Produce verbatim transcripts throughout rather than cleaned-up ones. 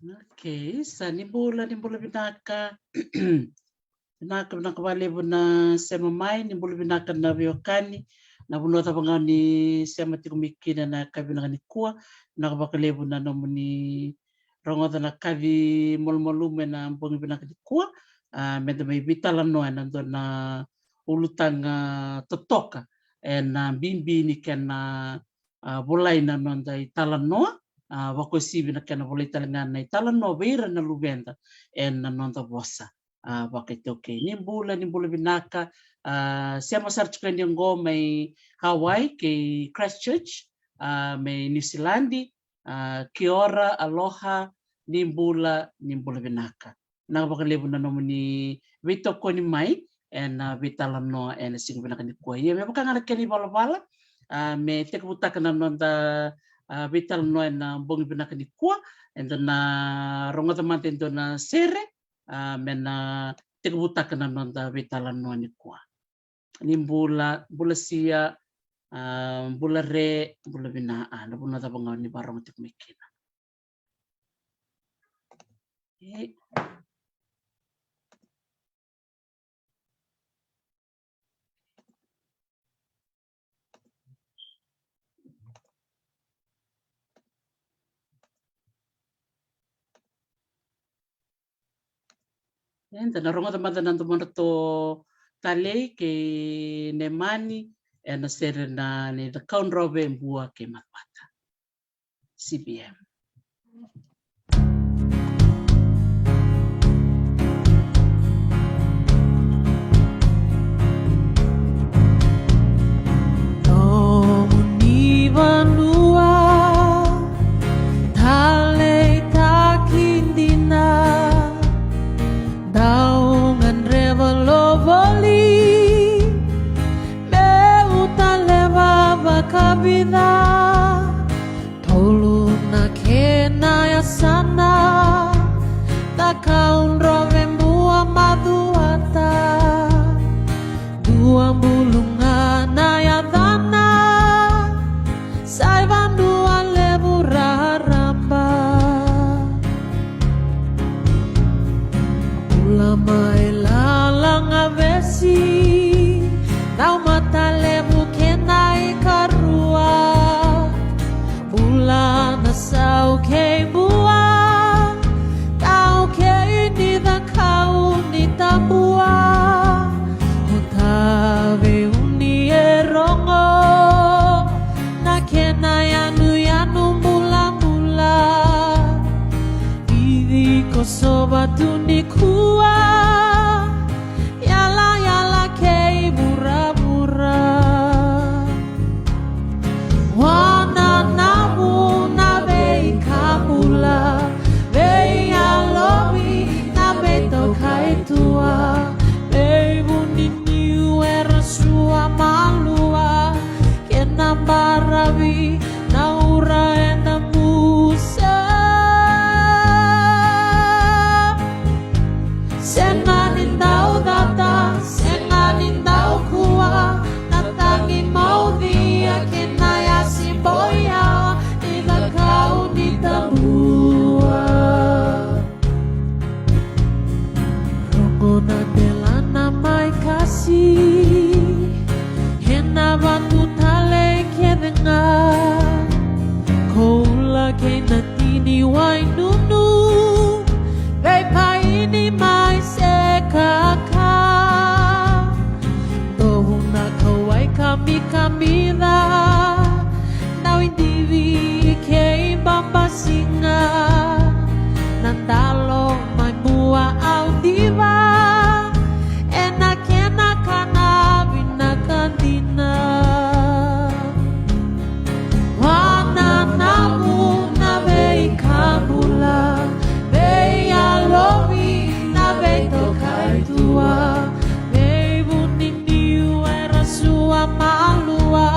Okay, sa ni bula, ni bula vinaka. Vinaka, vinaka vakalevu na sema mai, ni bula vinaka na veiwekani. Na vanua cava ga ni sema tiko mai kina na ka vinaka nikua, vinaka vakalevu na nomuni rogoca na kaci malumalumu ena bogi vinaka nikua. A, meda mai veitalanoa ena dua na ulutaga totoka ena bibi ni kena, a, volai na noda italanoa, a, vakosivi na kena volai tale ga na italanoa vei ira na luveda ena noda vosa, a, vakaitaukei. Ni bula, ni bula vinaka, a, sema sara tiko yani oqo mai Hawaii kei Christchurch, a, mai New Zealand, a, kia ora, aloha, ni bula, ni bula vinaka. Vinaka vakalevu na nomuni veitokoni mai ena veitalanoa ena siga vinaka nikua. Ia me vaka ga na kena ivalavala, a, me tekivutaka na noda, a, veitalanoa ena bogi vinaka nikua, eda na rogoca mada e dua na sere, a, me na tekivutaka na noda veitalanoa nikua. Ni bula, bula sia, a, bula re, bula vina, a, na vanua cava ga ni varogo tiko mai kina. E. Eda na rogoca mada na domodratou talei kei Nemani ena sere na Ni Cakaudrove e Bua kei Macuata. C B M. Nomuni vanua taleitaki dina, dau gadreva lo voli, meu taleva vakavica. Tolu na kena yasana, Cakaudrove, Bua, Macuata. Dua buluga na yacana, sa i vanua levu raraba. Bula mai Lalagavesi, Caumatalevu kei na ikarua. Bula na sau kei Bua, tau kei ni cakau ni tabua. O taveu ni e rogo na kena yanuyanu bulabula. Vivi Kosova tu nikua, yalayala kei vuravura. Wananavu na veika bula, veiyalovi na veitokaitua, veivuniniu era sua malua, kena baravi na ura eda musa. Sega ni dau cata, sega ni dau kua, na tagi maucia kei na yasi boiawa ni cakau ni tabua. Rogo na delana mai kasi, ena vatu talei kece ga. Koula kei na tini wainunu, veipaini mai sekaka. Dovu na kauwai kamikamica, dau idivi kei babasiga. Na dalo mai Bua au diva, ena kena kana vinaka dina. Wananavu na veika bula, veiyalovi na veitokaitua, veivuniniu era sua malua,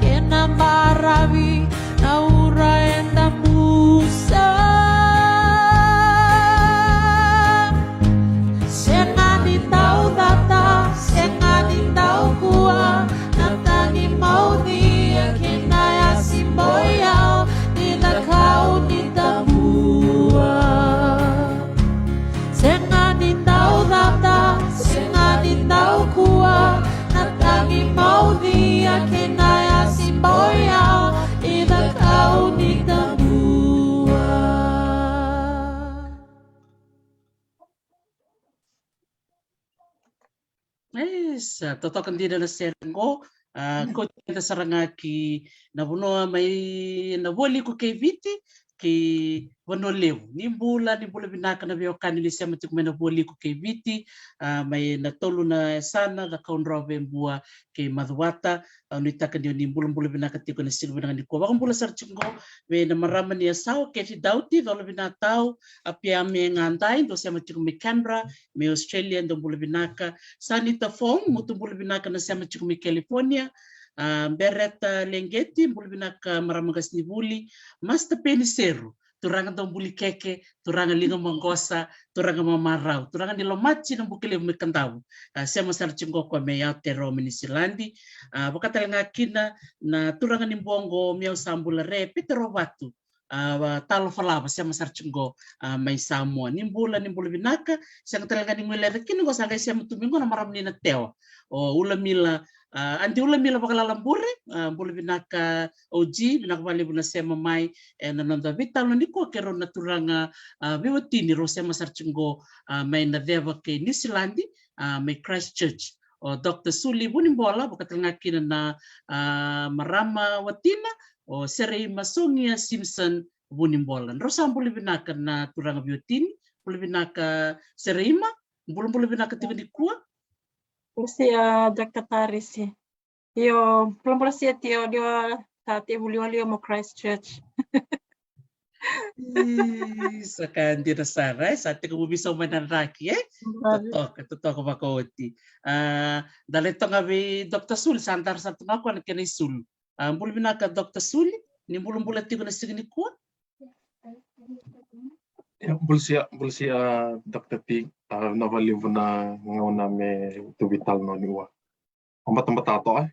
kena baravi na ura eda musa. Sega ni dau cata, sega ni dau kua, na tagi maucia kei na yasi boiawa ni cakau ni tabua. Isa, totoka dina na sere qo. A, kauti keda sara ga ki na vanua mai na Vualiku kei Viti, kei Vanua Levu. Ni bula, ni bula vinaka na veiwekani ni sema tiko mai na Vualiku kei Viti, a, mai na tolu na yasana, Cakaudrove, Bua kei Macuata. A, nuitaka ni o ni bulabula vinaka tiko na siga vinaka nikua. Vakabula sara tiko qo vei na marama ni Asau, Kathy Dauti, Colo Vinatau, Apiame Gadai, dou sema tiko mai Canberra, mai Australia, dou bula vinaka. Sanita Fong, mutu bula vinaka na sema tiko mai California. A, Bereta Legeti, bula vinaka marama qasenivuli. Master Peni Seru, turaga dau buli keke, turaga liga maqosa, turaga mamarau, turaga ni Lomati na Bukelevu mai Kadavu. A, sema sara tiko qo mai Aotearoa mai Niusiladi. A, vaka tale ga kina na turaga ni Boqo, Miau Sabula Re, Pete Rovatu. A, Talo Falava, sema sara tiko qo, a, mai Samoa. Ni bula, ni bula vinaka. Sega tale ga ni guileca kina qo, sa qai sema tu mai qo na marama ni Natewa, o Ulamila, a, Adi Ulamila Vakalalabure. A, bula vinaka O G, vinaka vakalevu na sema mai ena noda veitalanoa nikua kei rau na turaga, a, veiwatini, rau sema sara tiko qo, a, mai Naceva kei Niusiladi, a, mai Christchurch. O Doctor Suli Vunibola, vaka tale ga kina na, a, marama watina, o Sereima Sogia Simpson Vunibola. Drau sa bula vinaka na turaga veiwatini, bula vinaka Sereima, bulabula vinaka tiko nikua. Bula sia, Doctor Tarisi. Io, bulabula sia tio, dua ta tevuliwaliwa mo Christchurch. Ii, sa ka dina sara, e, sa tekivu veisau mai na draki, e? Totoka, totoka vakaoti. A, da lai toka vei Doctor Suli, sa dara sara tu ga o koya na kena isulu. A, bula vinaka Doctor Suli, ni bulabula tiko na siga nikua. Ia, bula sia, bula sia, Doctor T, a, vinaka vakalevu na gauna me tu veitalanoa nikua. Au batabata toka,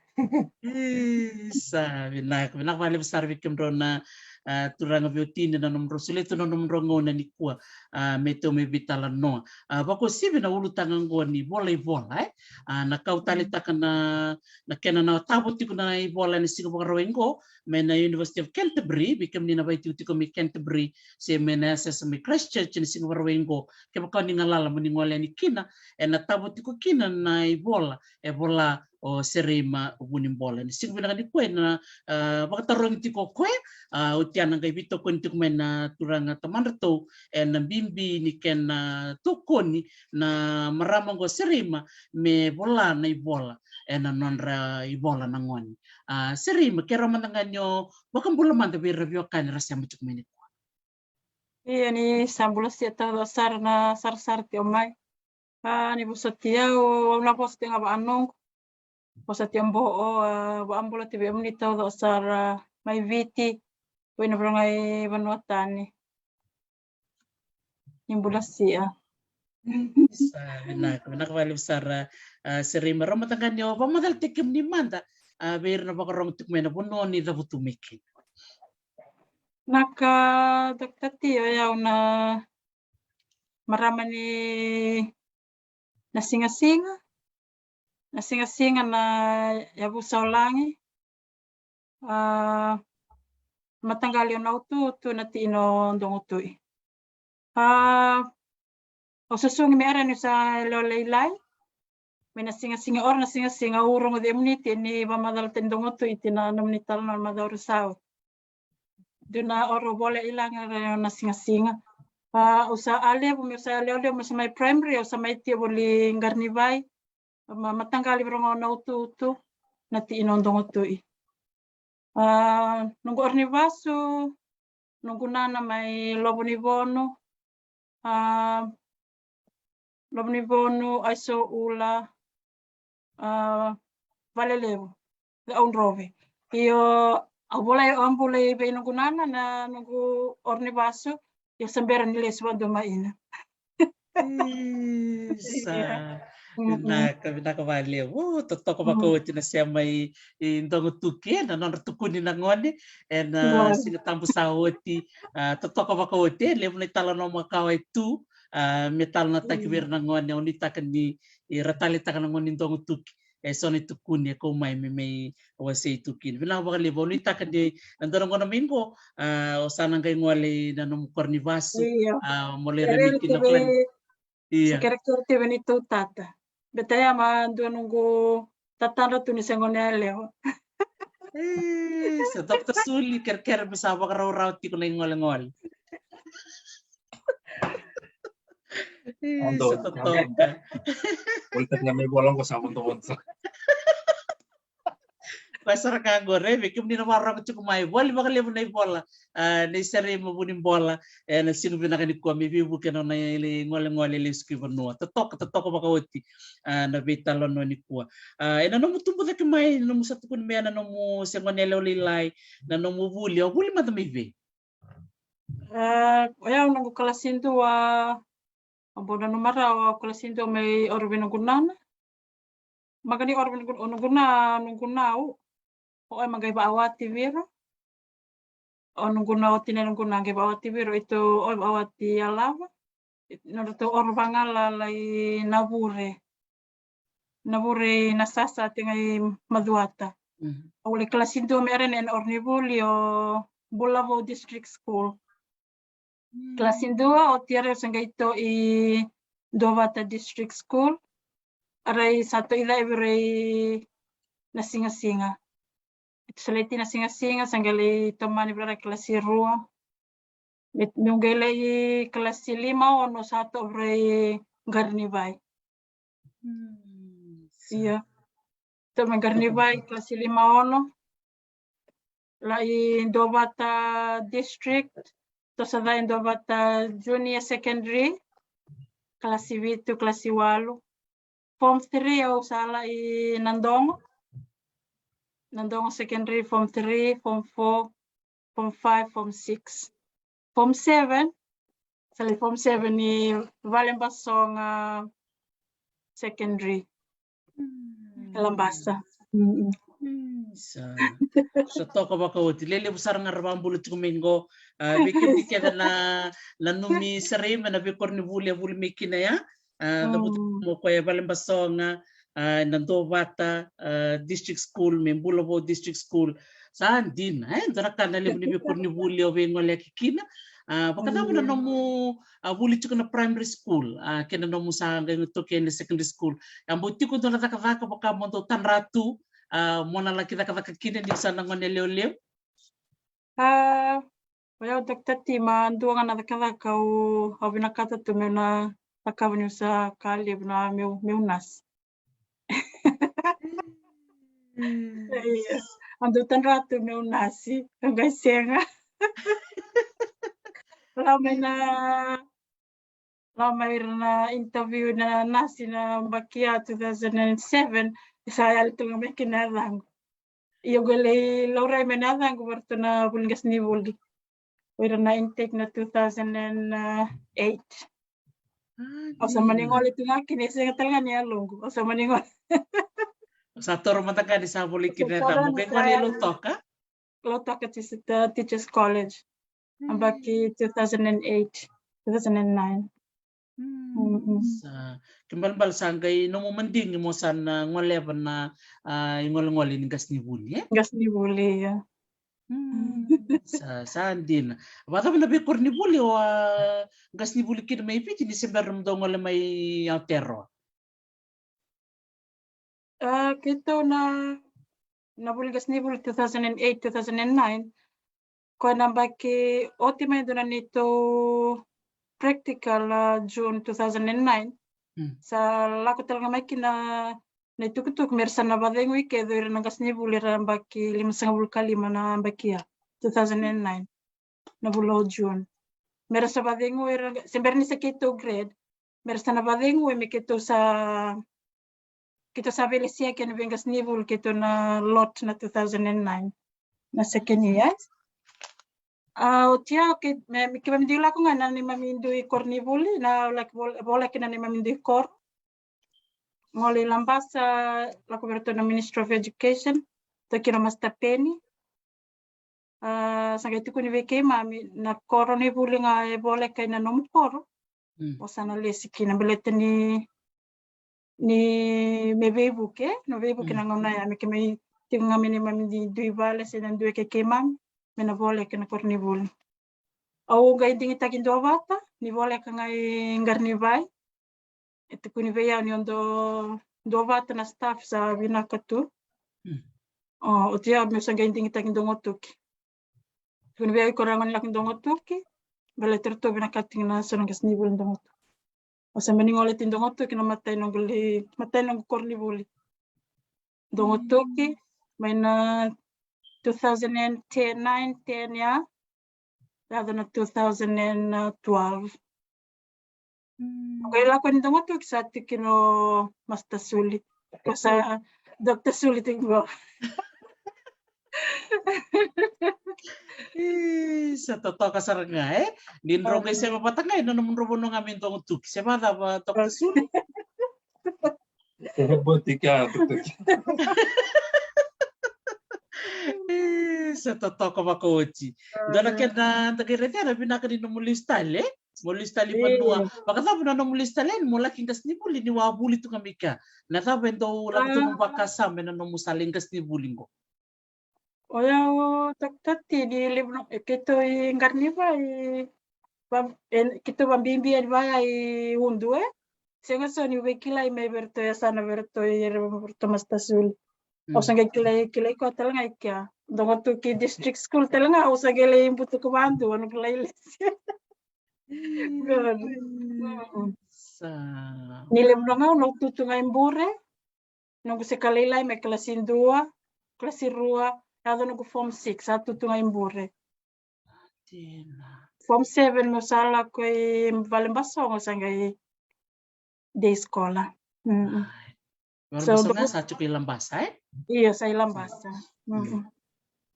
e? Isa, vinaka, vinaka vakalevu sara vei kemudrau na, a, turaga veiwatini na nomudrau solia tu na nomudrau gauna nikua, a, me tou mai veitalanoa. A, vakauasivi na ulutaga qo ni vola ivola, e? A, na kau taleitaka na, na kena na tavo tiko na ivola ena siga Vakarauwai qo, mai na University of Canterbury, vei kemuni na vaitikotiko mai Canterbury, se mai na yasayasa mai Christchurch ena siga Vakarauwai qo, kevaka ni galala mo ni gole yani kina, ena tavo tiko kina na ivola e vola o Sereima Vunibola. Ni siga vinaka nikua ena, a, vakatarogi tiko o koya, a, oti a na qai veitokoni tiko mai na turaga tamadratou ena bibi ni kena tokoni na marama qo Sereima me vola na ivola ena nodra ivola na gone. A, Sereima, kerea mada ga ni o vakabula mada vei ira veiwekani ra sema tiko mai nikua. Ia, ni sa bula sia taucoko sara na sarasara tiko mai. A, ni vosoti au, au na vosa tiko ga vaka noqu. Vosoti au, bo, o, a, vakabula tiko vei kemuni taucoko sara mai Viti, vei na veivanua tani. Ni bula sia. Sa vinaka, vinaka vakalevu sara, a, Sereima. Kerea mada ga ni o vakamacalataki kemuni mada, a, vei ira na vakarorogo tiko mai na vanua ni cavutu mai kina. Vinaka, Doctor T, o yau na marama ni Nasigasiga, Nasigasiga na yavusa o Lagi. A, mataqali o Naututu, na tina o Dogotu'i. A, au susugi me yara niu sa yalewa lailai. Mai Nasigasiga, o ira Nasigasiga, au rogoci kemuni, tia ni vakamacalataki Dogotu'i, tia na nomuni talanoa na macawa ra sa oti. Dua na oro vola i Lagi era o Nasigasiga. A, au sa a levu, meu sa yalewa levu, meu sa mai primary, au sa mai tia voli Qarinivai. Ma, mataqali vei ira ga o Naututu, na tina o Dogotu'i. A, noqu oro ni vasu, noqu nana mai Lovonivonu, a, Lovonivonu, Aisoula, a, Valelevu, Cakaudrove. Io, au volai, au bula i vei noqu nana, na noqu oro ni vasu, io, sa bera ni lesu vakadua mai ina. Isa. Ia. Mm-mm. Vinaka, vinaka vakalevu. Totoka, mm, vakaoti na sema i, i Dogotuki, e, na nodra tukuni na gone ena, ia, Siga Tabu sa oti. A, totoka vakaoti, e, levu na italanoa makawa e tu, a, me talanoataki, mm, vei ira na gone, au nuitaka ni, e, ra taleitaka na gone ni Dogotuki e so na itukuni e kau mai me mai wasei tu kina. Vinaka vakalevu, au nuitaka ni na dua na gauna mai qo, a, o sa na qai gole ina nomu koro ni vasu, io, a, mo lai raici kina na plan. Ia. Sa kerekere tiko vei neitou tata. Beta ya ma dua noqu tatadra tu ni se gone yalewa. E, sa Doctor Suli, kerekere me sa vakaraurau tiko na igolegole. E, sa totoka. Volitaka ga mai vola qo sa vodovodo. Koya sara ka qo, e, vei kemuni na vakarorogo tiko mai, voli vakalevu na ivola. A, nei Seraima Vunibola, e, na siga vinaka nikua me veivuke na nona igolegole lesu ki vanua. Totoka, totoka vakaoti. A, na veitalanoa nikua. A, ena nomu tubu cake mai, na nomu sa tukuni mai, na nomu se gone yalewa lailai, na nomu vuli, o vuli mada mai vei? A, o yau noqu kalasi dua, a, bau nanuma rawa, o kalasi dua mai Oro vei noqu nana. Maka ni Oro vei noqu, o noqu na, noqu nau. O e ma qai vaawati viro. O noqu na, o tinai noqu na qai vaawati viro, i to o vaawati Alava. Nodratou Oro vagalala i Navure. Navure i Nasasa, tiko ga i Macuata. Au lai kalasi dua mai Arena ena Oro ni vuli o Bulavou District School. Kalasi dua, oti era sa qai to i Duavata District School. Era sa to i caivi ira i Nasingasiga. Sa lai tiko i Nasingasiga, sa qai lai tomani vei ira kalasi rua. Me, meu qai lai kalasi lima, ono sa to vei ira i Qarinivai. Ia. To mai Qarinivai, kalasi lima, ono. Lai Duavata District, to sa cai Duavata Junior Secondary, kalasi vitu, kalasi walu. Form three au sa lai Nadogo. Nadogo Secondary, form three, form four, form five, form six. Form seven, sa lai form seven i Valebasoga Secondary. Labasa. Sa, sa toka vakaoti. Lelevu sara ga ra vakabula tiko mai qo. A, vei kemuni kece na, nanumi Seraima na veikoronivuli a vuli mai kina ya. A, cavuta mo koya e Valebasoga, a, na Duavata, a, District School, me Bulavou District School. Sa dina, e, dua na ka na levu ni veikoronivuli o veigoleyaki kina. A, vakacava na nomu, a, vuli tiko na primary school, a, kei na nomu sa qai toki ena secondary school. A, bau tiko dua na cakacaka vaka mo dau tadra tu, a, mo na laki cakacaka kina ni sa na gone leoleo? A, o yau, Doctor T, ma dua ga na cakacaka au, au vinakata tu meu na cakava niu sa ka levu na meu, meu nasi. Au dau tadra tu meu nasi, au qai sega. Lako mai na, lako mai ira na interview na nasi na yabaki ya two thousand and seven, sa yali tu ga mai kina yacaqu. Ia au qai lai laurai mai na yacaqu vei iratou na vuli qasenivuli. O ira na intake na two thousand and eight. Au sa mani gole tu ga kina, e sega tale ga ni yaloqu. Au sa mani gole. Sa toro mada ga ni sa vuli kina na yacaqu. Qai gole i Lautoka? Lautoka Teachers College. Yabaki two thousand and eight, two thousand and nine. Sa, ke balebale sa qai nomu madigi mo sa na goleva na, a, igolegole ni qasenivuli, e? Qasenivuli, ia. Sa, sa dina. Vakacava na veikoronivuli o, a, qasenivuli kina mai Viti ni se bera mo dou gole mai Aotearoa? A, keitou na, na vuli qasenivuli two thousand and eight, two thousand and nine. Koya na yabaki oti mai dua na neitou practical, a, June two thousand and nine. Sa lako tale ga mai kina na itukutuku me ra sa na vakacegui kece o ira na qasenivuli era yabaki limasagavulu ka lima na yabaki ya, two thousand and nine. Na vula o June. Me ra sa vakacegui ira, se bera ni sa keitou grade, me ra sa na vakacegui me keitou sa, keitou sa veilesi kina vei qasenivuli keitou na lot na two thousand and nine. Na second year. A, oti ya, okay, me, me keimami dui lako ga na neimami dui koronivuli, na laki vol-, voleka na neimami dui koro. Gole i Labasa, lako vei iratou na Ministry of Education, toki na Master Penny. A, sa qai tukuni vei keimami na koronivuli ga e voleka ina nomu koro. O sa na lesi kina baleta ni, ni me veivuke, na veivuke na gauna ya me keimami tiko ga mai neimami dui vale se na dui kei keimami, me na voleka na koronivuli. Au qai digitaki Duavata, ni voleka ga i Qarinivai. E tukuni vei au ni o dua, dua vata na staff sa vinaka tu. Mm. O, oti au meu sa qai digitaki Dogotuki. Tukuni vei au iko ra gone laki Dogotuki, baleta ratou vinakati na so na qasenivuli Dogotuki. Au sa mani gole ti Dogotuki na matai noqu li, matai noqu koronivuli. Dogotuki, mai na two thousand and ten, nine, ten ya. Yaco na two thousand and twelve. Mm. Qai lako ni Dogotuki sa tiki no Master Suli. Ko sa Doctor Suli tiko qo. Ih, sa totoka sara ga, e? Ni drau qai sema vata ga ena nomudrau vanua ga mai Dogotuki. Se vakacava, Doctor Suli? Boti ka tutuki. Ih, sa totoka vakaoti. Dua na kena da qai raica na vinaka ni nomu lesu tale, e? Mo lesu tale i vanua. Vakacava na nomu lesu tale ni mo laki qasenivuli ni wa vuli tu ga mai kea? Na cava e dau lako tu na vakasama ena nomu sa lai qasenivuli qo? O yau, Doctor T, ni levu na, e, keitou i Qarniva i va, e, keitou vabibi yani vaya i Udu, e. Sega so niu veikilai mai vei ratou e yasana vei ratou i ere vei ratou Master Suli. Au sa qai kilai, kilai koya tale ga i kea. Dogotuki District School tale ga, au sa qai lai butuka vadua noqu lai lesi. Good. Mm. Sa. Ni levu na gauna au tu tu ga i bure. Noqu se ka lailai mai kalasi dua, kalasi rua, yaco noqu form six, sa tu tu ga i bure. Dina. Form seven meu sa lako i vale Basogo, sa qai day scholar. Mm. Ai. Vale Basogo sa tiko i Labasa, e? Io, sa i Labasa. Mm.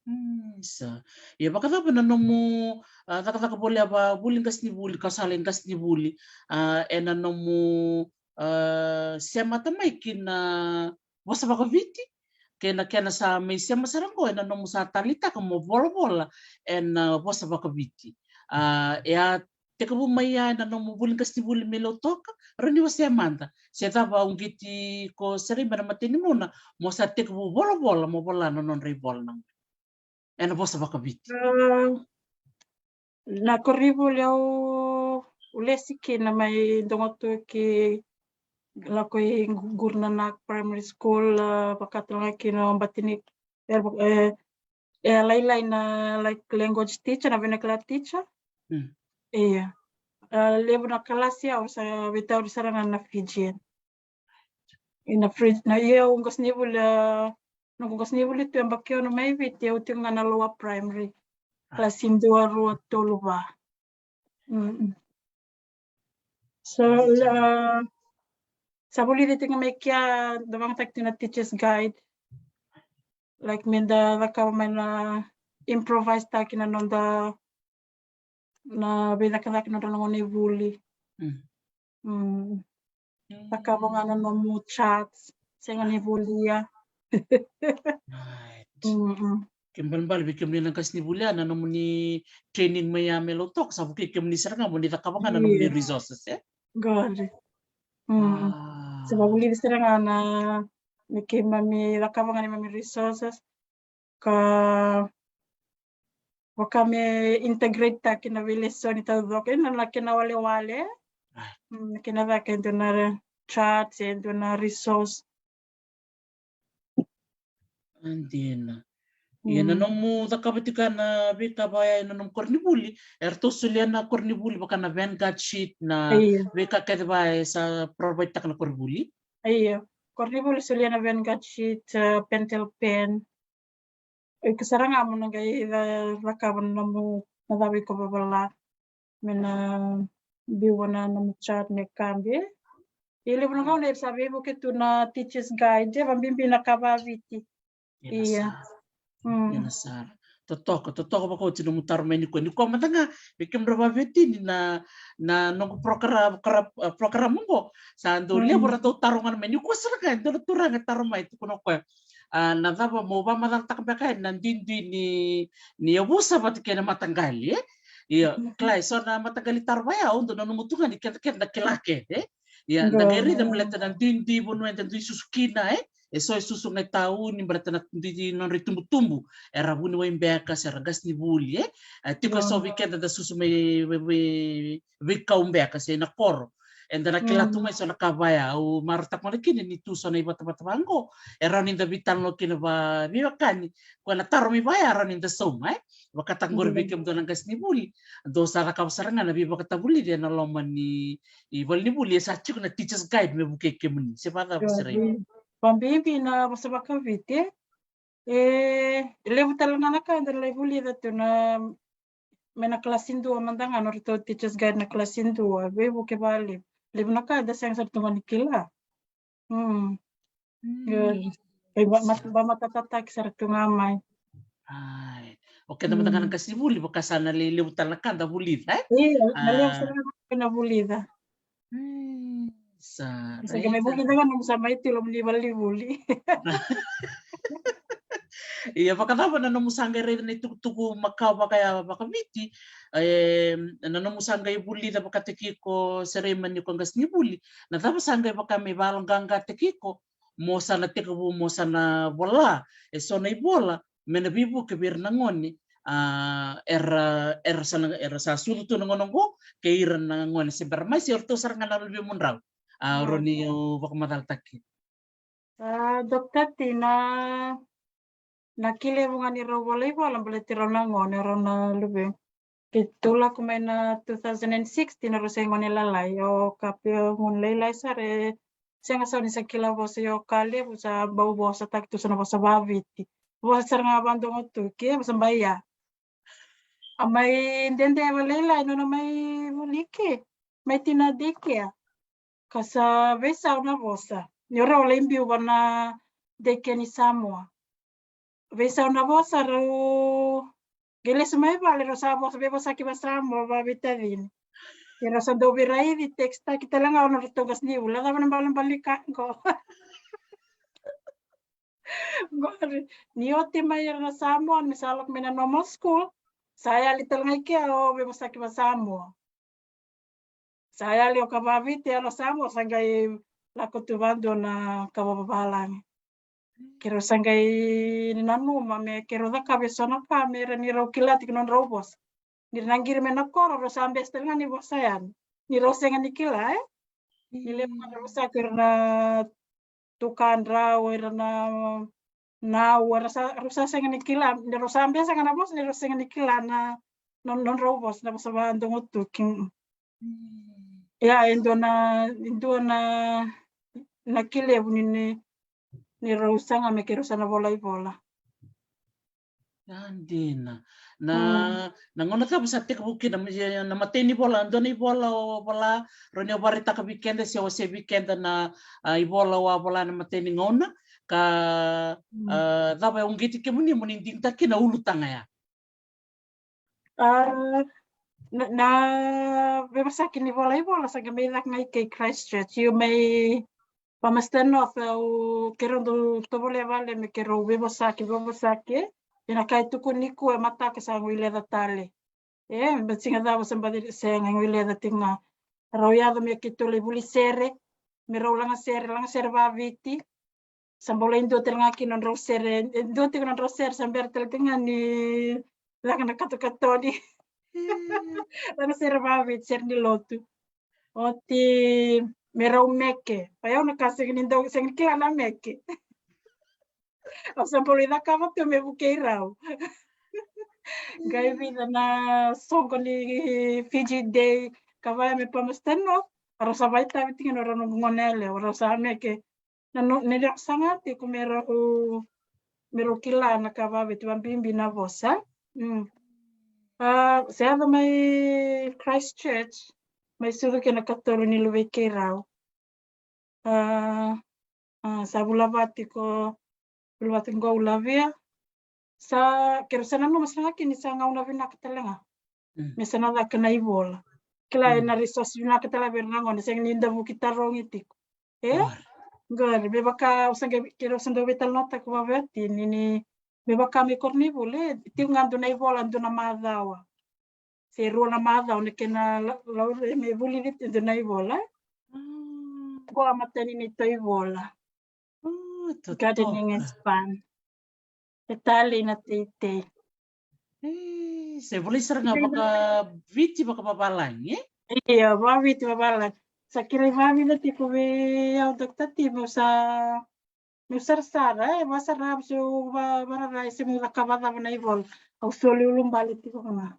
Mm, sa. Ia vakacava na nomu, a, cakacaka voleka vuli qasenivuli, ka sa lai qasenivuli, a, ena nomu, a, semata mai ki na vosa vakaviti, kei na kena sa mai sema sara qo ena nomu sa taleitaka mo volavola ena vosa vakaviti. A, e a tekivu mai ya ena nomu vuli qasenivuli mai Lautoka, rawa ni wasea mada se cava au qiti ko Seraima na matai ni gauna mo sa tekivu volavola mo vola na nodra ivola na gone ena vosa vakaviti. A, na koronivuli au lesi kina mai Dogotuki, lako i Gu-, Gurunanak Primary School, a, vaka tale ga kina o Batini, e, e, e lailai na, like, language teacher, na vernacular teacher. Mm. Ia. A, levu na kalasi au sa veitauri sara ga na Fijian. Ina Fiji, na ia au qasenivuli, a, noqu qasenivuli tu yabaki ono mai Viti, au tiko ga na lower primary. A. Kalasi dua, rua, tolu, va. Mm. So, a, sa vulici tiko mai kea, da vakayagataki tiko na teacher's guide. Like, me da cakava mai na improvise taki na noda, na veicakacaka nodra na gone vuli. Mm. Mm. Cakava ga na nomu charts, sega ni volia. Right. Mm, mm. Kena ibalebale vei kemuni na qasenivuli ya na nomuni training mai ya mai Lautoka, sa vukei kemuni sara ga mo ni cakava ga na nomuni resources, e? Qori. Mm. A. Sa vavulici sara ga na, me keimami cakava ga neimami resources. Ka vaka me integrate taki na veilesoni taucoko, ena na kena walewale. Right. Mm, na kena caka e dua na chart, e dua na resource. A, dina. Ia na, mm, nomu cakava tiko na veika vaya ena nomu koronivuli, eratou solia na koronivuli vaka na Vanguard sheet, na, io, veika kece vaya e sa provide taka na koronivuli? Io, koronivuli solia na Vanguard sheet, a, Pentel pen. Iko sara ga mo na qai ca-, cakava na nomu, na cava iko vavola. Me na biu na nomu chart me kabi. E levu na gauna era sa veivuke tu na teacher's guide, e vabibi na ka vaviti. Ia. Ia. Sara. Mm. Ia na sara. Totoka, totoka vakaoti nomu taro mai nikua. Nikua mada ga, vei kemudrau vaveti ni na, na noqu program, program, program oqo. Sa dau, mm, levu ra dau taro ga mai nikua sara ga, e dua na turaga taro mai, tukuna o koya. A, na cava mo vakamacalataka beka yani na duidui ni, ni yavusa vata kei na mataqali, e? Ia, mm, kila, e so na mataqali taro vaya, au dau nanuma tu ga ni keda, keda na kila kece, e? Ia, da qai raica baleta na duidui vanua eda dui susu kina, e? E so e susu ga i tauni, baleta na duidui nodra itubutubu. Era vuniwai beka, se ra qasenivuli, e? E tiko e so vei keda da susu mai vei, vei, veikau beka, se na koro. Eda na kila tu mai so na ka vaya. Au marautaka mada kina ni tu so na ivatavata vaqo e rawa ni da veitalanoa kina vaveiwekani. Ko na taro mai vaya e rawa ni da sauma, e vakataka qori vei kemudou na qasenivuli. Dou sa cakava sara ga na veivakatavulici ena loma ni valenivuli, e sa tiko na teachers guide me vukei kemuni, se vacava sara i? Vabibi na vosa vakaviti. E levu tale ga na ka eda lai vulica tu na, mai na kalasi dua mada ga, na ratou teachers guide na kalasi dua, veivuke valevu. Levu na ka eda sega sara tu ga ni kila. Mm. Good. E va- mat- vamatatataki sara tu ga mai. Ai. O keda mada ga na qasenivuli, vaka sa na le- levu tale na ka da vulica, e? Io, na levu sara ga na vulica. Sa sa ke mai vuki daga nomu sa mai tilo muni valenivuli. Ia, vakacava na nomu sa qai raica na itukutuku makawa vakaya vakaviti, e, na nomu sa qai vulica vakataki iko, Seraimani, ko qasenivuli, na cava sa qai vaka me valoqaqataki iko mo sa na tekivu mo sa na vola e so na ivola me na veivuke vei ira na gone, a, era, era sa na, era sa sucu tu na gauna oqo, kei ira na gone se bera mai se o ratou sara ga na luvemudrau. A, rawa ni o vakamacalataki. A, Doctor Tina, na ki levu ga ni rau vola ivola baleti rau na gone, rau na luve. Keitou lako mai na two thousand and sixteen, rau se gone lalai, o Kapi o gone lailai sara, e sega sara ni sa kila vosa, o Kalevu sa bau vosataki tu sa na vosa vaviti. Vosa sara ga vadogo tu ke vosa baia. A mai dede valailai nona mai vuli ke, mai tina dikea. Ka sa veisau na vosa. Ni o rau lai biu va na dikea ni Samoa. Veisau na vosa, rau qai lesu mai vale, rau sa vosa, veivosaki vaSamoa vaveitacini. Ia rau sa dau veiraici, tekisitaki tale ga o nodratou qasenivuli, a cava na balebale ni ka qo. Qori, ni oti mai ira na Samoa, me sa lako mai na normal school, sa yali tale ga i kea o veivosaki vaSamoa. Sa yali o ka vaviti, yalo Samoa, sa qai lako tu vadua na ka vavavalagi. Keirau sa qai nanuma me keirau cakava eso na ka me ra ni rau kila tiko nodrau vosa. Ni ra na qiri mai na koro, rau sa bese tale ga ni vosa yani. Ni rau sega ni kila, e? Ni levu na rau sa kira na tukadrau, ira na nau, era sa, rau sa sega ni kila, ni rau sa bese ga na vosa, ni rau sega ni kila na, na, nodrau vosa, na vosa vadogo tu ki. Ia, e dua na, e dua na, na ki levu ni, ni, ni rau saga me keirau sa na vola ivola. A, dina. Na, na gauna cava sa tekivu kina, na matai ni vola, dua na ivola o vola, rau ni o varaitaka vei keda se o se vei keda na, a, ivola o a vola na matai ni gauna, ka, a, cava e uqeti kemuni mo ni digitaka kina ulutaga ya? A, na, na veivosaki ni vola ivola sa qai mai caka ga i kei Christchurch, io mai Palmerston North, au, keirau dau tovolea vale me keirau veivosaki, veivosaki. Ia na ka e tukuni nikua e mataka sa guileca tale. E, me siga cava sa baci sega, e guileca tiko ga. Rau yaco me keitou lai vuli sere, me rau lagasere, lagasere vaviti. Sa bau lai dua tale ga kina nodrau sere, e dua tiko nodrau sere, sa bera tale tiko ga ni caka na katokatoni. Lagasere vaviti, sere ni lotu. Oti me rau meke. Pai au na ka sega ni dau, sega ni kila na meke. Au sa bau lai cakava tu me vukei rau. Qai vica na soqo ni Fiji Day, ka vaya me Palmerston North, a rau sa vakaitavi tiko na rau na gone yalewa, rau sa meke. Na no, ni rau saga tiko me rau, me rau kila na ka vaviti, vabibi na vosa. Mm. A, se yaco mai Christchurch, mai sucu kei na katolu ni luvei keirau. A, a, sa vula vati ko, vula vati ko Ulavia. Sa, keirau sa nanuma sara ga kina ni sa gauna vinaka tale ga. Mm. Me sa na caka na ivola. Kila, mm, e na resource vinaka tale vei ira na gone, sega ni da vuki tarogi tiko. E? Qori. Qori, me vaka, au sa qai, keirau sa dau veitalanoataka vakaoti, ni, ni, me vaka mai koronivuli, e, tiko ga dua na ivola, dua na macawa. Se rua na macawa, na kena la-, laurai me vulici e dua na ivola. Mm. Qo a matai ni neitou ivola. Mm, totoka. Gardening is fun. E talei na teitei. E, se volai sara ga vakaviti vakavavalagi, e? Io, vakaviti vavalagi. Sa kerei vavina tiko vei au Doctor T, meu sa, meu sarasara, e, vasara se u va, vararai se meu cakava cava na ivola. Au soli ulubale tiko ga.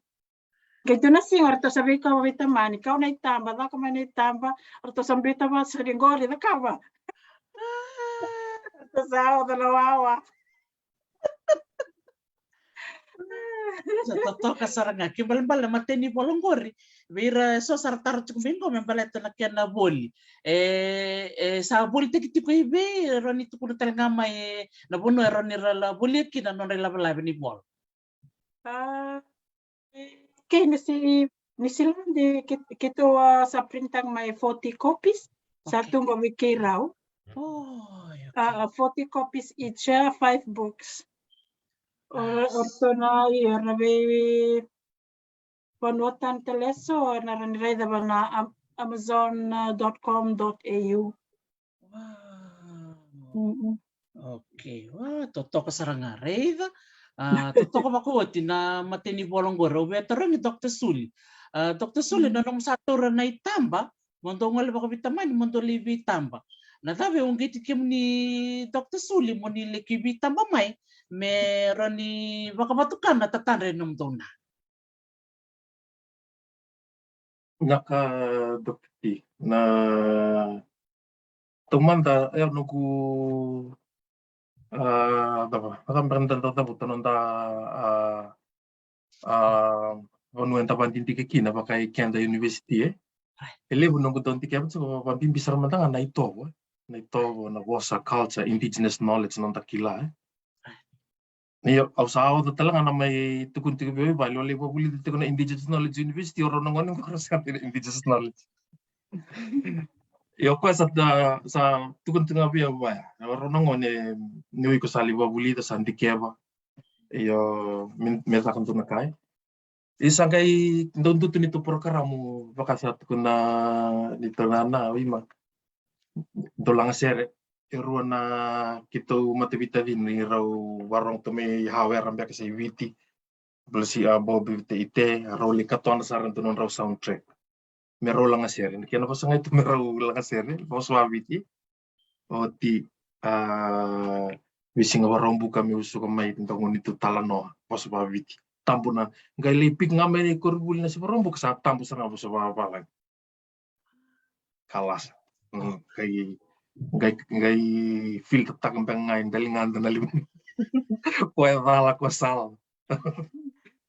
Qai tu na siga, ratou sa veikau veitamani, kau na itaba, caka mai na itaba, ratou sa biuta vata, sa ni qori, cakava. Ratou sa oca na wawa. Sa totoka sara ga, ke balebale na mateni vola qori. Vei ira so sa ra taro tiko mai qo me baleta na kena voli. E, e sa volitaki tiko i vei, e rawa ni tukuna tale ga mai, e, na vanua e rawa ni ra la volia kina na nodra ilavelave ni vola. A, kei na si, ni silade ke, keitou a sa printaka mai forty copies. Sa Okay. tu qo vei keirau. Oh, okay. A, forty copies each, a, five books. O, Nice. o ratou na, io, na vei vanua tani tale eso, na rawa ni raica va na am-, amazon dot com dot A U. Wow. Mm-mm. Okay, wa, totoka sara ga, raica. A, totoka vakaoti na mateni vola qori, au via tarogi Doctor Suli. A, Doctor Suli, Mm. na nomu sa taura na itaba, mo dou gole vakaveitamani, mo dou lai veitaba. Na cava e uqeti kemuni Doctor Suli mo ni laki veitaba mai, me rawa ni vakavatukana na tatadra e nomudou na? Vinaka, Doctor T. Na taumada, e, noqu, a, cava, cava beka da, da, da, da, noda, a, a, vanua eda vadidike kina vaka i keda university, e. Right. E levu noqu dau dikeva tiko, va, vabibi sara mada ga na itovo, e. Na itovo, na vosa, culture, indigenous knowledge, noda kila, e. Right. Io, au sa oca tale ga na mai tukuni tiko vei au i vale, au lai vakavulica tiko na Indigenous Knowledge University, au rau na gone qo rau sa tiko na Indigenous Knowledge. Io, koya sa, sa tukuni tiko ga vei au vaya, au rau na gone, ni iko sa lai vakavulica, sa dikeva. Io, me, me caka dua na ka, e. Isa qai dau dutu ni tu porokaramu vaka sa tukuna ni tu na na, o ima. Dau lagasere. E rua na keitou matavitacini rau varogo tu mai Hawera beka se i Viti. Blasi a Bobi Vita Ite, a rau lai katona sara tu nodrau soundtrack. Me rau lagasere. Ni kena vosa ga i tu me rau lagasere, vosa vaviti. Oti, a, veisiga Vakaraubuka meu suka mai dau gone tu talanoa, vosa vaviti. Tabu na, qai lai pik ga mai na i koronivuli na si Vakaraubuka sa tabu sara ga vosa vavalagi. Kalasa. Mm, qai, qai, qai filter taka beka ga e daligada na liu. Ko e cala, ko sala.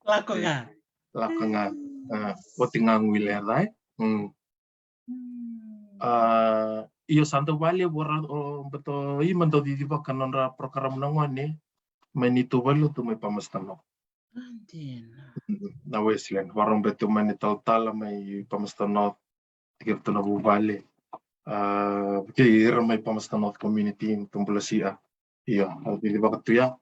Lako ga. Lako ga. A, oti ga guileca, e. Mm. Mm. A, io sa dau vale, vora, o, beto, ima dau cicivaka nodra program na gone, mai ni tu vale, tu mai Palmerston North. A, dina. Mm, na Wesleyan, varo beto mai ni talatala, mai Palmerston North, tiko tu na vuvale. A, kei ira mai Palmerston North community, tu bula sia. Io, au cicivaka tu ya.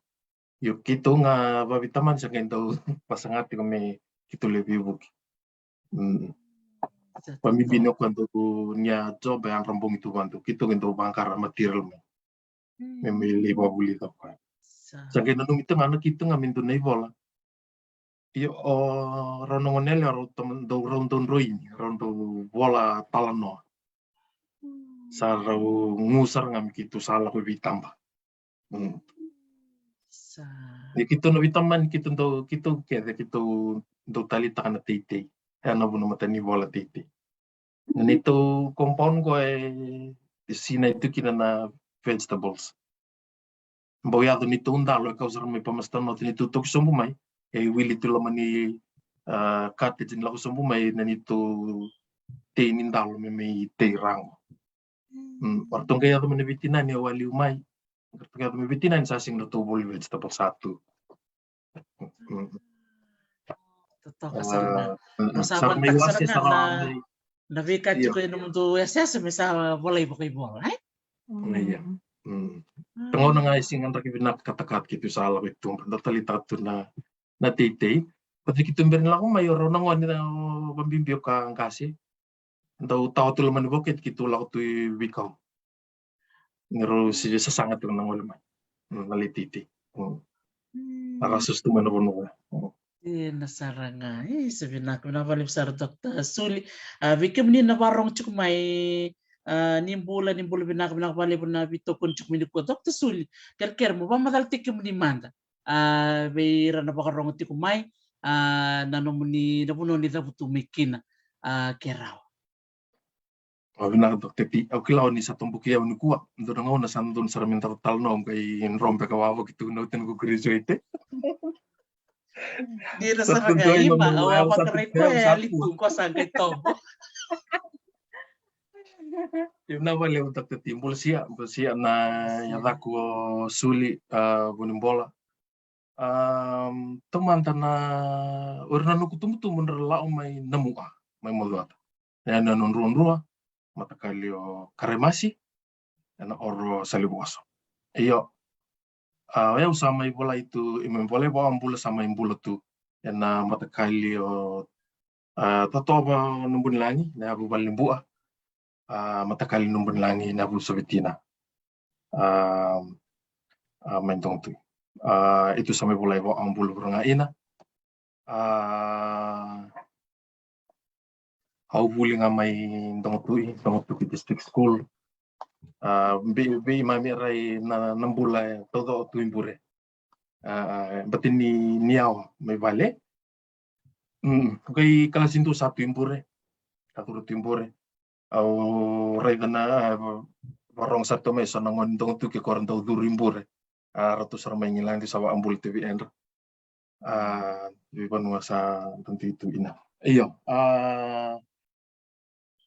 Io, keitou ga vaveitamani sa qai dau vasaga tiko me keitou lai veivuke. Mm. Sa Vabibini totoka. O koya dau nia job e yadra bogi tu vadu. Keitou qai dau vaqara material mai. Mm. Me mai lai vakavulica o koya. Sa. Sa qai nanumi tu ga na keitou ga me dua na ivola. Io, o rau na gone yalewa rau tam-, dau, rau dau droini, rau dau vola talanoa. Mm. Sa rau gu sara ga me keitou sa lako i veitaba. Mm. Sa. Ia keitou na veitamani, keitou dau, keitou kece, keitou dau taleitaka na teitei. E na vuna mata ni vola teitei. Na neitou compound qo e, e sinai tu kina na vegetables. Bau yaco neitou dalo e kau sara mai Palmerston North, neitou toki sobu mai. E wili tu loma ni, a, cottage ni lako sobu mai na neitou tei ni dalo me mai tei ra qo. Mm, o ratou qai yaco mai na veitinani e waliu mai. O ratou qai yaco mai veitinani sa sega ni ratou voli vegetable sa tu. Mm. Totoka sara ga. A, a, Sa sara mai vakataka sara ga na, na veika tiko e nomudou yasayasa me sa volai vakaivola, e? Ia. Mm. Ka gauna ga e sega ni draki vinaka katakata keitou sa lako i tuba, da taleitaka tu na, na teitei. Vata keitou bera ni lako mai, o rau na gone na vabibi o ka qase. Dau tawa tu loma ni voketi keitou lako tu i veikau. Ni rau si sasaga tiko na gole mai. Mm, na lai teitei. Mm. Mm. A ra susu tu mai na vanua. Mm. Ena sara ga, e, sa vinaka, vinaka vakalevu sara Doctor Suli. A, vei kemuni na vakarorogo tiko mai, a, ni bula, ni bula vinaka, vinaka vakalevu na veitokoni tiko mai nikua Doctor Suli. Kerekere mo vakamacalataki kemuni mada, a, vei ira na vakarorogo tiko mai, a, na nomuni, na vanua ni cavutu mai kina, a, ke rawa. Vinaka Doctor T, au kila o ni sa toboki au nikua. Dua na gauna sa dodonu sara me daru talanoa, au qai dro beka wavoki tu na oti noqu graduate. Ni ra sa qai ima, au a vakarai koya e ali tu, ko sa qai tobo. Vinaka vakalevu Doctor T, bula sia, bula sia na yacaqu o Suli, a, Vunibola. A, taumada na, o ira na noqu tubutubu era lako mai Namu'a, mai Macuata. Ena yanu Druadrua, matakali o Karaimasi, ena oro Salevuoso. Io, a, o yau sa mai volai tu, e mai volai vakabula, sa mai bula tu ena matakali o, a, Totova Nubunilagi, na yavu Valenibua, a, matakali Nubunilagi, na yavu Sovetina. A, a, mai Dogotui. A, e tu sa mai volai vakabula vura ga ina. A, au vuli ga mai Dogotui, Dogotui District School. A, vei, vei mami rai na, na bula e taucoko tu i bure. A, a, bati ni, ni yawa mai vale. Mm, qai kalasi dua sa tu i bure. Ka curu tu i bure. Au raica na, a, va-, vakarorogo sara tu mai so na gone ni Dogotui ke ko ra dau curu i bure. A, ratou sara mai Igiladi sa vakabula tu vei yadra. A, veivanua sa dau tu ina. Io, a,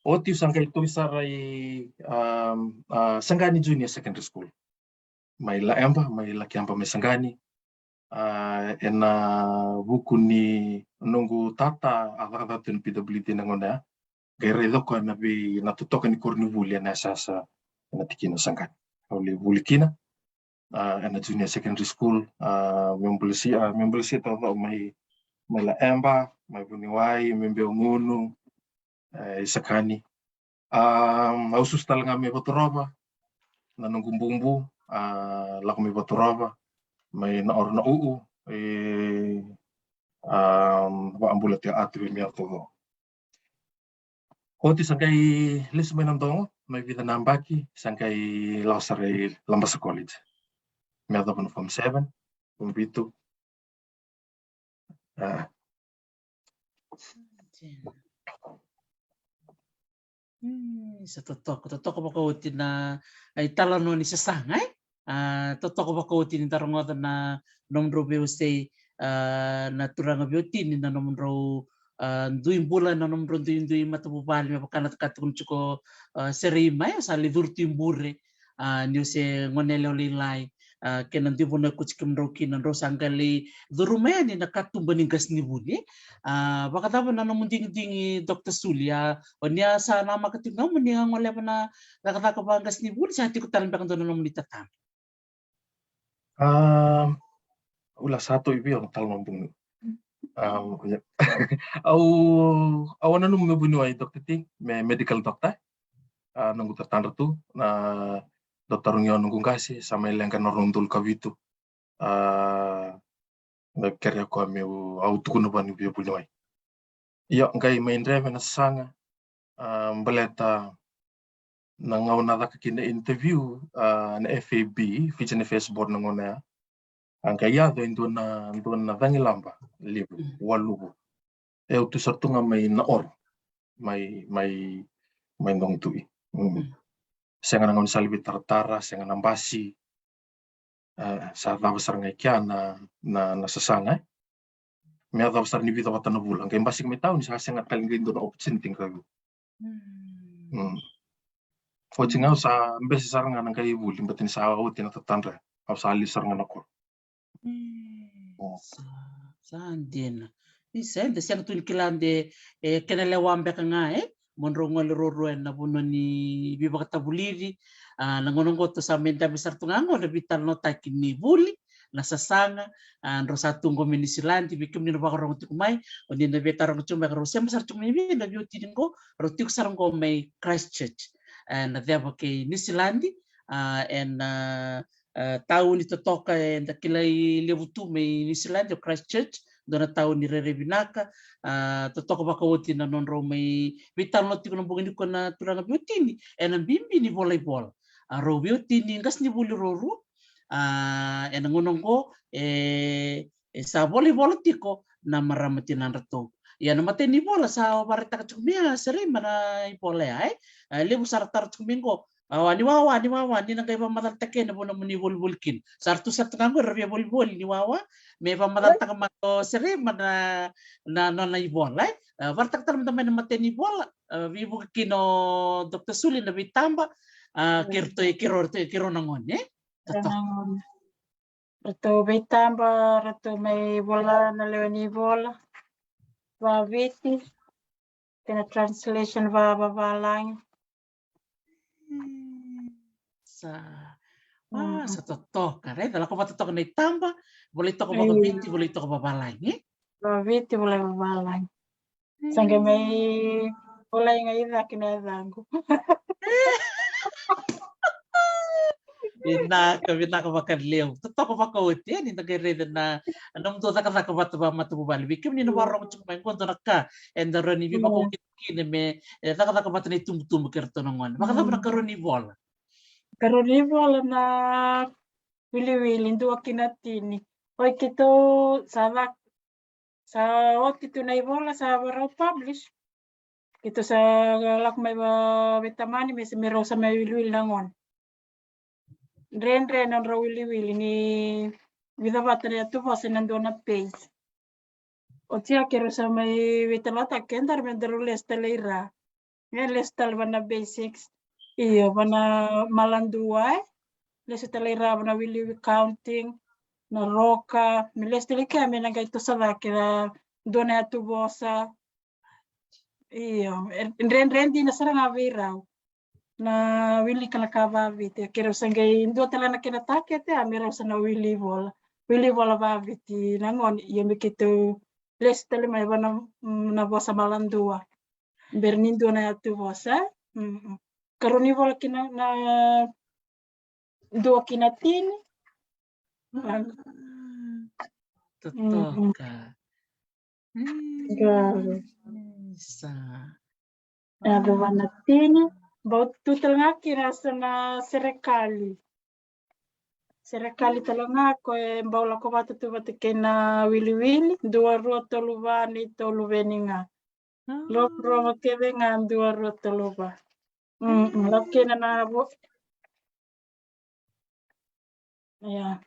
oti au sa qai tu sara i, a, a, Saqani Junior Secondary School. Mai Laeba, mai Lakeaba mai Saqani. A, ena vuku ni noqu tata a cakacaka tu na P W D na gauna ya. Qai raica o koya na vei, na totoka ni koronivuli ena yasayasa ena tikina o Saqani. Au lai vuli kina, a, ena Junior Secondary School, a, me bula sia, a, me bula sia taucoko mai, mai Laeba, mai Vuniwai, mai Beugunu, e, i Sakani. A, au susu tale ga mai Vaturova, na noqu bubu, a, lako mai Vaturova, mai na oro na u'u, e, a, vakabula tiko atu vei mea taucoko. Oti sa qai lesu mai Nadogo, mai vica na yabaki, sa qai lako sara i Labasa College. Me yacova na form seven, form vitu. A. Hmm, sa totoka, totoka vakaoti na, a, italanoa ni sasaga, e? A, totoka vakaoti ni da rogoca na nomudrau veiwasei, a, na turaga veiwatini, na nomudrau, a, dui bula, na nomudrau duidui matavuvale, me vaka na ka tukuna tiko, a, Sereima, e, sa lai curu tu i bure, a, niu se gone yalewa lailai, a, kei na dui vanua e kauti kemudrau kina, drau sa qai lai curuma yani na katuba ni qasenivuli. A, vakacava na nomu digidigi, Doctor Suli, a, o ni a sa namaka tiko ga mo ni a goleva na cakacaka vaqasenivuli, sa tiko tale beka dua na nomuni tatadra? A, ula sa to'i vei au na tala na buni. A, ia. Au, au a nanuma meu vuniwai Doctor T, me medical doctor. A, noqu tatadra tu, na dau tarogi au noqu qase, sa mai leqa na rua na udolu ka vitu. A, na kerea koya meu, au tukuna vua niu via vuniwai. Io, qai mai dreve na sasaga, a, baleta na gauna a caka kina interview, a, na F A B, Fijian Affairs Board na gauna ya. A qai yaco e dua na, dua na cagilaba levu, waluvu. E, au tu sara tu ga mai na oro, mai, mai, mai Dogotui. Mm. Sega na gaunisala veitaratara, sega na basi. E, sa cava sara ga i kea na, na, na sasaga, e. Me yacova sara ni vica vata na vula. Qai basika mai tauni, sa sega tale qai dua na opportunity qai vu. Mm. Oti ga au sa bese sara ga na qai vuli, bati ni sa oti na tatadra, au sa liu sara ga na koro. Mm. Sa, sa dina. Ni sa, eda sega tu ni kila de, e, kena lewa beka ga, e? Mo drau gole ruarua ena vanua ni veivakatavulici. A, na gauna oqo tou sa mai dabe sara tu ga oqo na veitalanoataki ni vuli, na sasaga, a, drau sa tu oqo mai Niusiladi, vei kemuni na vakarogo tiko mai, o ni na veitaroga tiko mai, ka rau sema sara tiko mai vei na veiwatini oqo, rau tiko sara oqo mai Christchurch. E, na ceva kei Niusiladi, a, ena, a, tauni totoka eda kilai levu tu mai Niusiladi o Christchurch, dua na tauni rairai vinaka. A, totoka vakaoti na nodrau mai veitalanoa tiko na bogi nikua na turaga veiwatini ena bibi ni vola ivola. A, rau veiwatini qasenivuli rau rua. A, ena gauna oqo e, e sa vola ivola tiko na marama tinadratou. Ia na matai ni vola sa vakaraitaka tiko mai a Sere mai na ivola ya, e. A, levu sara taro tiko mai qo. A, ni wawa, ni wawa, ni na qai vakamacalataka ena vanua mo ni volivoli kina. Sa ra tu sara tu ga qo era via volivoli, ni wawa. Me vakamacalataka mai o Sere mai na, na, na, na ivola, e. A, vakaraitaka tale mada mai na matai ni vola. A, veivuke kina o Doctor Suli na veitaba. A, keirau, keirau, keirau na gone, e. Totoka. Ratou veitaba, ratou mai vola na lewe ni vola vaviti, kei na translation vavavalagi. Sa, a, sa totoka, raica, lako vata toka na itaba, volai toka vakaviti, volai toka vavalagi, e? Vaviti, volai vavalagi. Sa qai mai volai ga i cake na yacaqu. Vinaka, vinaka vakalevu. Totoka vakaoti, e, ni da qai raica na, na nomudou cakacaka vata vakamatavuvale. Vei kemuni na vakarorogo tiko mai qo, dua na ka eda rawa ni veivakaukauwa kina me, e, cakacaka vata na itubutubu kei ratou na gone. Vakacava na karua ni vola? Karua ni vola na wiliwili, dua ki na tini. Oi, keitou sa caka Sa oti tu na ivola sa vakarau publish. Keitou sa lako mai vaveitamani me se me rau sa mai wiliwili na gone. Dredre na nodrau wiliwili ni vica vata na yatu vosa ena dua na page. Oti ya keirau sa mai veitalanoataka keda me daru lesu tale i ra. Me lesu tale va na basics. Io, va na maladua, e. Lesu tale i ra va na wiliwili counting, na roka, me lesu tale i kea me na qai toso cake na dua na yatu vosa. Io, e, dredre dina sara ga vei rau. Na wilika na ka vaviti, keirau sa qai dua tale na kena takete, a me rau sa na wili vola. Wili vola vaviti na gone, ia me keitou lesu tale mai va na, na vosa maladua. Bera ni dua na yatu vosa. Mm-mm. Karua ni vola ki na, na dua ki na tini. Ah, totoka. Mm. Sa. A, dua na tini. Bau tu tale ga ki na sa na serekali. Serekali tale ga ko e bau lako vata tu vata kei na wiliwili, dua, rua, tolu, va, ni tolu veni ga. Rorova kece ga, dua, rua, tolu, va. Mm, mm, lako kina na vo. Ia.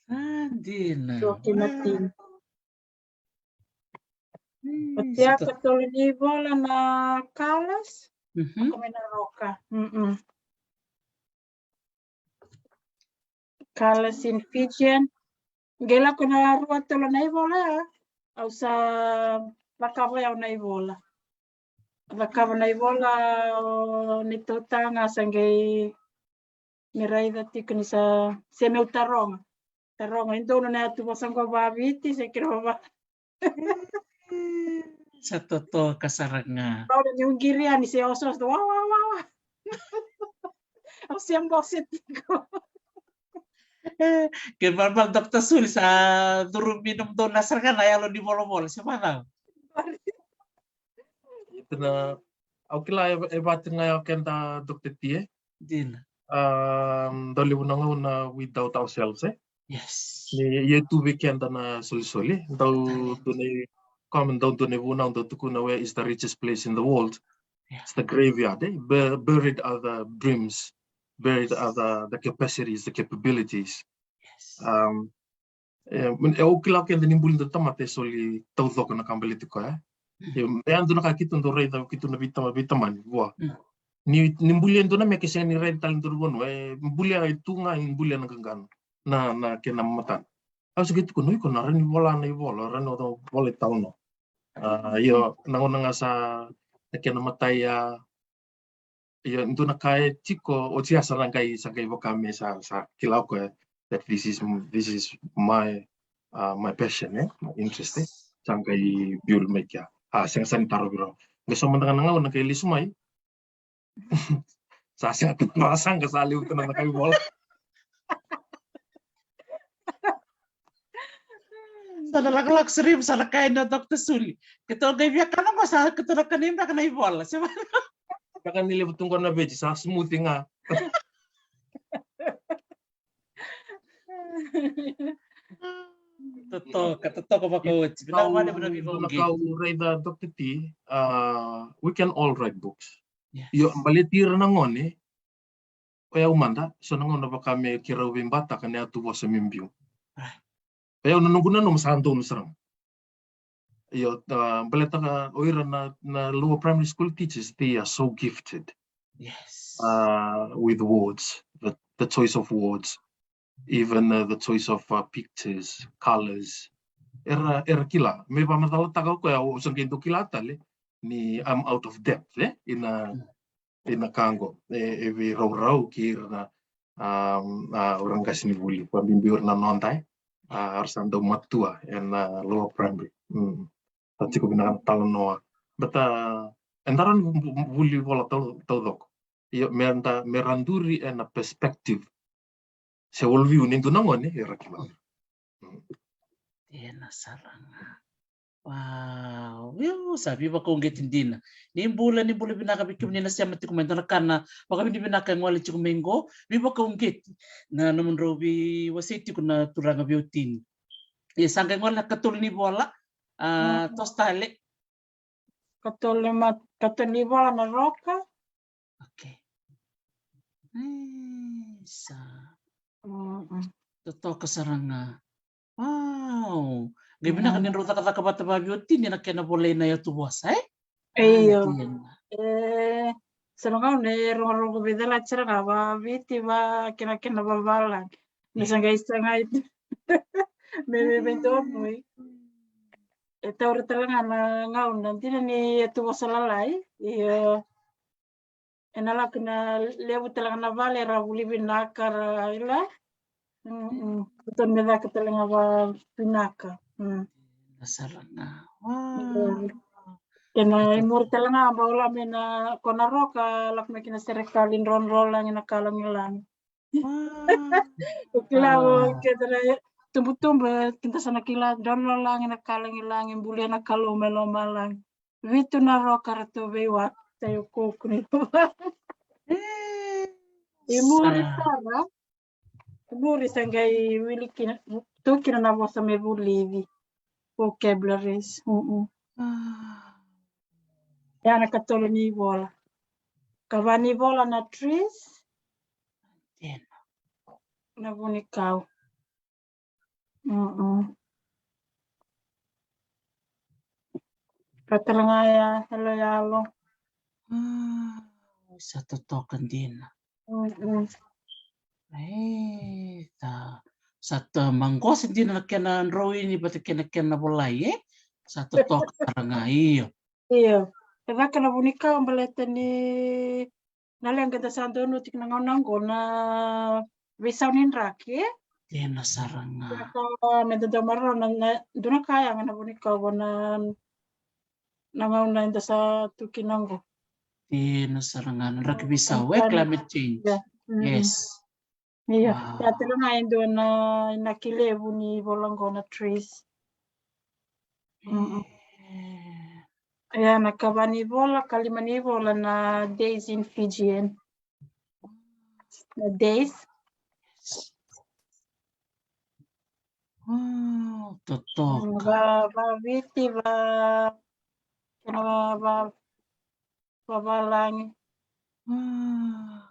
Sa dina. Dua kina tini. Mm, oti ya sa to- katolu ni vola na colors. Mhm. Lako mai na roka. Mm-mm. Colors in Fijian. Qai lako na rua tolu na ivola ya. Au sa cakava ya na ivola. Cakava na ivola o ni tautaga sa qai me raica tiko ni sa se meu taroga. Taroga, e donu na yatu vosa qo vaviti se kira va. Sa totoka sara ga. Paula ni uqiri yani se oso oso, wa, wa, wa, wa. Au se bose tiko. E, ke balbal Doctor Suli sa curumi nomudou na sara ga na yalo ni volavola, se macau. Ita na, au kila e, e vati ga ya o keda Doctor T, e? Dina. Um, dau levu na gauna we doubt ourselves, e? Yes. Ni, ia tu vei keda na solisoli. Dau, dau dua na comment, dau dua na vunau, dau tukuna, "Where is the richest place in the world?" Yes. It's the graveyard, e? Bu-, buried are the dreams, buried are the, the capacities, the capabilities. Yes. Um, e, e, au kila o keda ni buli dau tamata e soli taucoko na ka baleti koya. E, e dua na ka keitou dau raica keitou na veitama, veitamani vua. Mm. Ni, ni bulia e dua na meke sega ni raica tale dua na vanua, e bulia e tu ga, e bulia na qaqana, na, na kena matana. Au sa qai tukuna, iko na rawa ni vola na ivola, rawa ni vola italanoa. A, io, na gauna ga sa na kena matai ya, io, dua na ka e tiko, oti ya sa na qai, sa qai vaka me sa, sa kila o koya that this is, this is my, uh, my passion, e? My interest, e? Sa qai build mai kea. A, sega sa ni tarovi rawa. Qai so mada ga na gauna qai lesu mai. Sa sega tu na saqa, sa levu tu na ka ivola. Sa na lakolako sara, sa na kaya na Doctor Suli. Keitou qai via kana qo, sa keitou na kana beka na ivola. Se va. Beka ni levu tu qo na veji, sa smoothie ga. Totoka, totoka vakaoti. Vinaka vale, vinaka vei vauqeti. Kau raica Doctor T, uh, we can all write books. Yes. Io, baleti ira na gone, o yau mada, so na gauna vaka me keirau veibataka na yatuvosa me biu. Ah. O yau na noqu nanuma sa donu sara ga. Io, uh, baleta ga o ira na, na lower primary school teachers, they are so gifted. Yes. Uh, with words, the, the choice of words, even, uh, the choice of, uh, pictures, colors. Era, era kila. Me vakamacalataka o koya, au sa qai dau kila tale ni I'm out of depth, eh? Ina, ina ka qo. E, e veiraurau kei ira na, um, a, o ira qasenivuli. Vakabibi o ira na noda, e. A, era sa dau matua ena lower primary. Mm. Sa tiko vinaka na talanoa. But, uh, eda rawa ni vu-, vu-, vuli vola tau-, taucoko. Io, meda, me ra duri ena perspective se worldview ni dua na gone, era kila. Mm. Ena sara ga. Wow, io, sa veivakauqeti dina. Ni bula, ni bula vinaka vei kemuni na sema tiko mai, dua na ka na vakavinavinaka e gole tiko mai qo, veivakauqeti na nomudrau veiwasei tiko na turaga veiwatini. Ia sa qai gole na katolu ni vola, a, mm, toso tale. Katolu ma-, katolu ni vola na roka. Okay. Isa. Mm-mm. Totoka sara ga. Wow. Qai vinaka ni drau cakacaka vata vaveiwatini ena kena volai na yatuvosa, e? Io. Dina. E, sa na gauna e rogorogo veicalati sara ga vaviti va kena, kena vavalagi. Me sa qai sagai. Me, me, me donui. E taura tale ga na gauna, dina ni yatuvosa lalai. Io. Ena lako na levu tale ga na vale era vuli vinaka ra ila. Mm, mm. Totonu me caka tale ga vavinaka. Mm. Na sara ga. Wow. Kena imuri tale ga bau la me na ko na roka lako me kina serekali drodro lagi na kalagilagi. Wow. O kila o keda na tubutubu, keda sa na kila drodro lagi na kalagilagi, bulia na Kalou mai lomalagi. Vitu na roka ratou veiwaka, tai o koku ni lomalagi. E, imuri sara. Imuri sa qai wili kina, tu kina na vosa me vulici. Vocabularies. Mm-mm. Ah. Ya na katolu ni vola. Ka va ni vola na trees. Dina. Na vunikau. Mm-mm. Ka tale ga ya, yaloyalo. Ah, sa totoka dina. Mm-mm. E, sa, sa ta maqosa dina na kena droini vata kei na kena volai, e? Sa totoka sara ga, io. Io. E caka na vunikau baleta ni na leqa da sa donu tiko na gauna oqo na veisau ni draki, e? Dina sara ga. Ka me da dau marau na, na dua na ka yaga na vunikau vo na, na gauna eda sa tu kina oqo. Dina sara ga na draki veisau, e, climate change. Yes. Io, ya tale ga e dua na inaki levu ni vola oqo na trees. Mm-mm. Ia na ka va ni vola, ka lima ni vola na days in Fijian. Na days. Wow, totoka. Va, va Viti, va, kena va, va, vavalagi. Wow.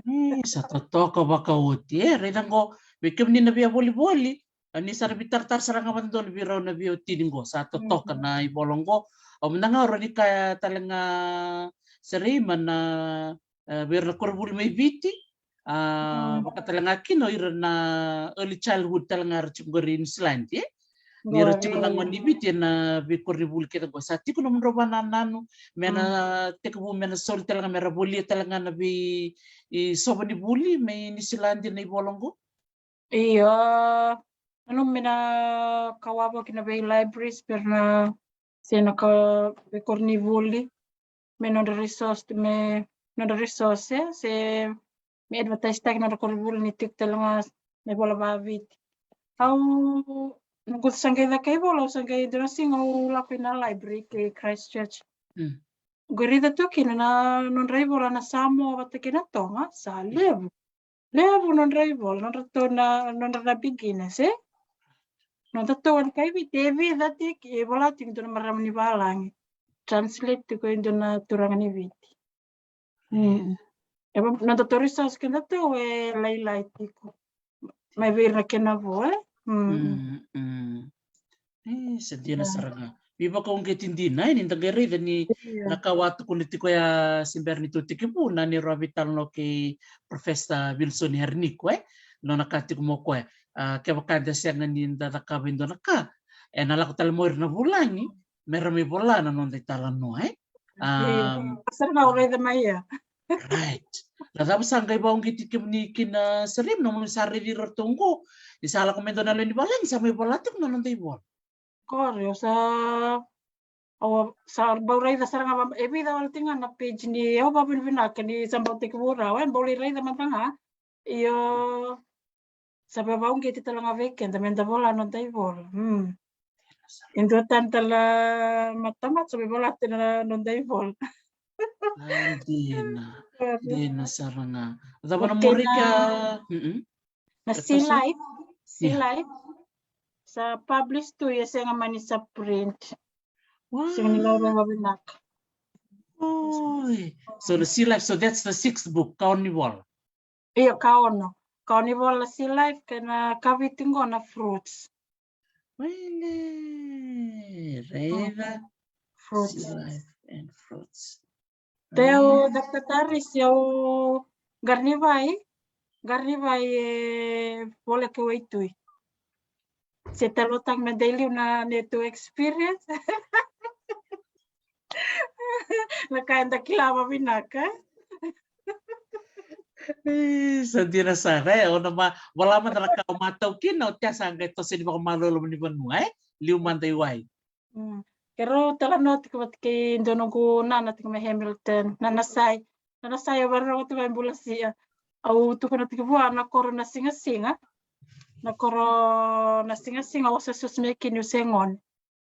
E, sa totoka vakaoti. E, raica qo, vei kemuni na via volivoli, a, ni sa ra vitaratara sara ga vakadodonu vei rau na veiwatini qo, sa totoka na ivola qo. Au mada ga rawa ni kaya tale ga Serei, mai na, e, vei ira na koronivuli mai Viti, a, vaka tale ga kina o ira na early childhood tale ga era tiko qori i Niusiladi, e? Ni ra tiko na gone ni Viti ena veikoronivuli kece qo. Sa tiko nomudrau vakanananu me na tekivu me na soli tale ga me ra volia tale ga na vei, i sova ni vuli mai Niusiladi na ivola qo? Io, nanuma me na kauwai voli kina vei libraries, vei ira na, se na ka veikoronivuli. Me nodra resource, me nodra resource, e, se me advertise-taki nodra koronivuli ni tiko tale ga na ivola vaviti. Au, noqu sa qai caka ivola, au sa qai dua na siga au lako ina library kei Christchurch. Mm. Qai raica tu kina na nodra ivola na Samoa vata kei na Toga, sa levu. Levu nodra ivola, nodratou na, nodra na beginners, e? Nodatou na kai Viti, e vica tiko, e vola tiko dua na marama ni valagi. Translate tiko e dua na turaga ni Viti. Mm. E va, nodatou resource kedatou e lailai tiko. Mai vei ira na kena vo, e? Mm. Mm, mm. E, sa dina sara ga. Veivakauqeti dina, e, ni da qai raica ni na ka au a tukuna tiko ya se bera ni tou tekivu, na neirau a veitalanoa kei Professor Wilson Hariniko, e? Nona ka tiko mo koya. A, kevaka da sega ni da cakava e dua na ka, e na lako tale mo ira na vulagi me ra mai vola na noda italanoa, e? A, sara ga au raica mai ya. Right. Na cava sa qai vakauqeti kemuni kina Salim, na nomuni sa raici iratou qo, ni sa lako mai dua na lewe ni valagi sa mai vola tiko na noda ivola. Qori, au sa, au sa bau raica sara ga, e vica wale tiko ga na page ni, au vakavinavinaka ni sa bau tekivu rawa, e bau lai raica mada ga. Io, sa vakauqeti tale ga vei keda me da vola noda ivola. Mm. E dua tani tale matamata sa mai vola tiko na noda ivola. A, dina. Dina sara ga. Cava na morika? Mm-mm. Na Sea Life, Sea Life. Sa publish tu, ia sega mani sa print. Sega ni laurai vakavinaka. Oi. So na Sea Life, so that's the sixth book, Kawa ni Vola. Io, kaono. Kawa ni Vola, Sea Life, kei na kavitu qo na Fruits. Wele, raica. Fruits. Sea Life and Fruits. Teu, Doctor Taris, au qai ni vai, qai ni vai e vola kei waitui. Se talotaka me dei liu na neitou experience. Na ka eda kila vakavinaka. E, sa dina sara, e, o na ma, vola mada na ka o matau kina, o tea sa qai toso ni vakamaloloma ni vanua, e? Liu mada i wai. Mm. Keirau talanoa tiko vata kei dua noqu nana tiko mai Hamilton, Nana Sai. Nana Sai, au vakarorogo tiko mai Bulasia. Au tukuna tiko vua na koro Nasiga, na koro Nasiga, au osooso mai kina niu se gone.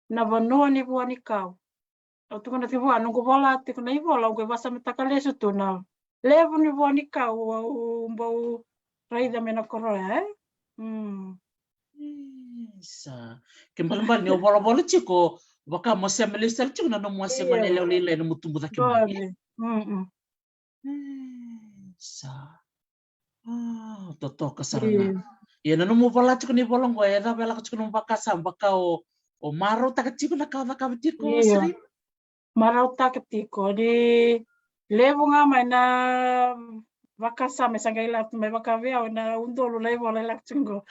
Na vanua ni vua ni kau. Au tukuna tiko vua, noqu vola tiko na ivola, au qai vakasamataka lesu tu na levu ni vua ni kau au bau raica mai na koro ya, e? Mm. Isa. Ke balebale ni o volavola tiko, vaka mo sema lesu tale tiko na nomu wasea gone yalewa lailai, nomu tubu cake mai. Mm-mm. Isa. A, totoka sara ga. Ia na nomu vola tiko ni vola qo, e cava e lako tiko nomu vakasama, vaka o, o marautaka tiko na ka o cakava tiko, Sri? Marautaka tiko ni levu ga mai na vakasama e sa qai lako mai vaka vei au na udolu na ivola e lako tiko qo.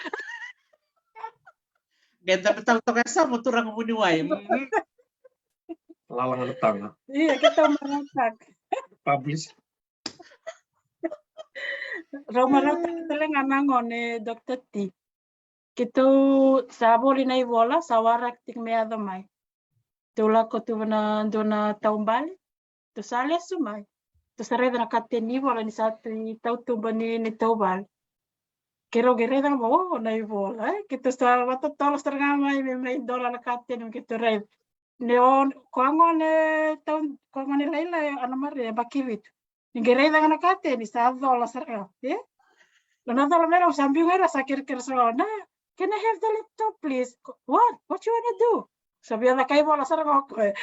Qai da me tau toka e sa mo turaga vuniwai. Lala ga na taga. Ia, keitou marautaka. Publish. Rau marautaka tale ga na gone, Doctor T. Keitou sa voli na ivola, sa waraki tiko me yaco mai. Tou lako tu va na dua na taubale. Tou sa lesu mai. Tou sa raica na kateni ni vola ni sa tu i tautuba ni, ni tauvale. Keirau qai raica ga, o, na ivola, e? Keitou sa vakatotolo sara ga mai, me mai dola na kateni, me keitou raica. Ne o, ko a gone tau, ko a gone lailai, Ana Maria, yabaki vitu. Ni qai raica ga na kateni, sa cola sara ga, e? Na cola mai rau sa biu ga ira sa kerekere sara ga, na, can I have the laptop, please? What? What you wanna do? Sa via caka ivola sara ga o koya.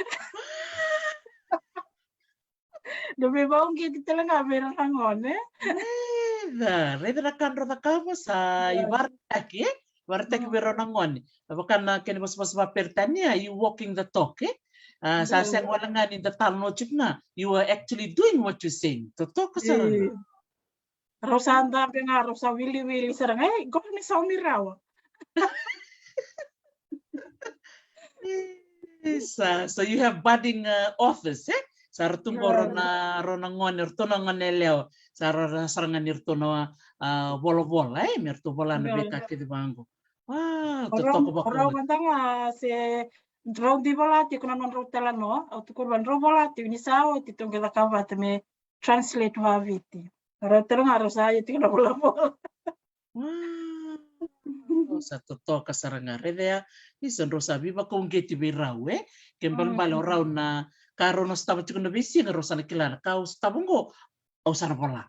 Na veivakauqeti tale ga vei ira na gone. Raica, raica na ka drau cakava sa ivakaraitaki, e? Vakaraitaki vei rau na gone. Na vaka na kena vosavosa vakaperitania, you walking the talk, e? A, sa sega wale ga ni da talanoa tiko ga, you are actually doing what you saying. Totoka sara ga. Rau sa dabe ga, rau sa wiliwili sara ga, e, qo ni saumi rawa. Isa, so you have budding, uh, authors, e? Sa rau tu qo rau na, rau na gone, ratou na gone yalewa. Sa rau, rau sara ga ni ratou na, a, volavola, e? Me ratou vola na veika kece vaqo. Wow, totoka vakaoqo. Rau mada ga se rau dui vola tiko na nodrau talanoa, au tukuna vua drau vola tiko ni sa oti tou qai cakava vata me translate vaviti. Rau tale ga rau sa ia tiko na volavola. Wow. Sa totoka sara ga, raica ya. Isa, drau sa veivakauqeti vei rau, e? Ke balebale o rau na ka rau na sotava tiko na veisiga, rau sa na kila na ka au sotava oqo, au sa na vola.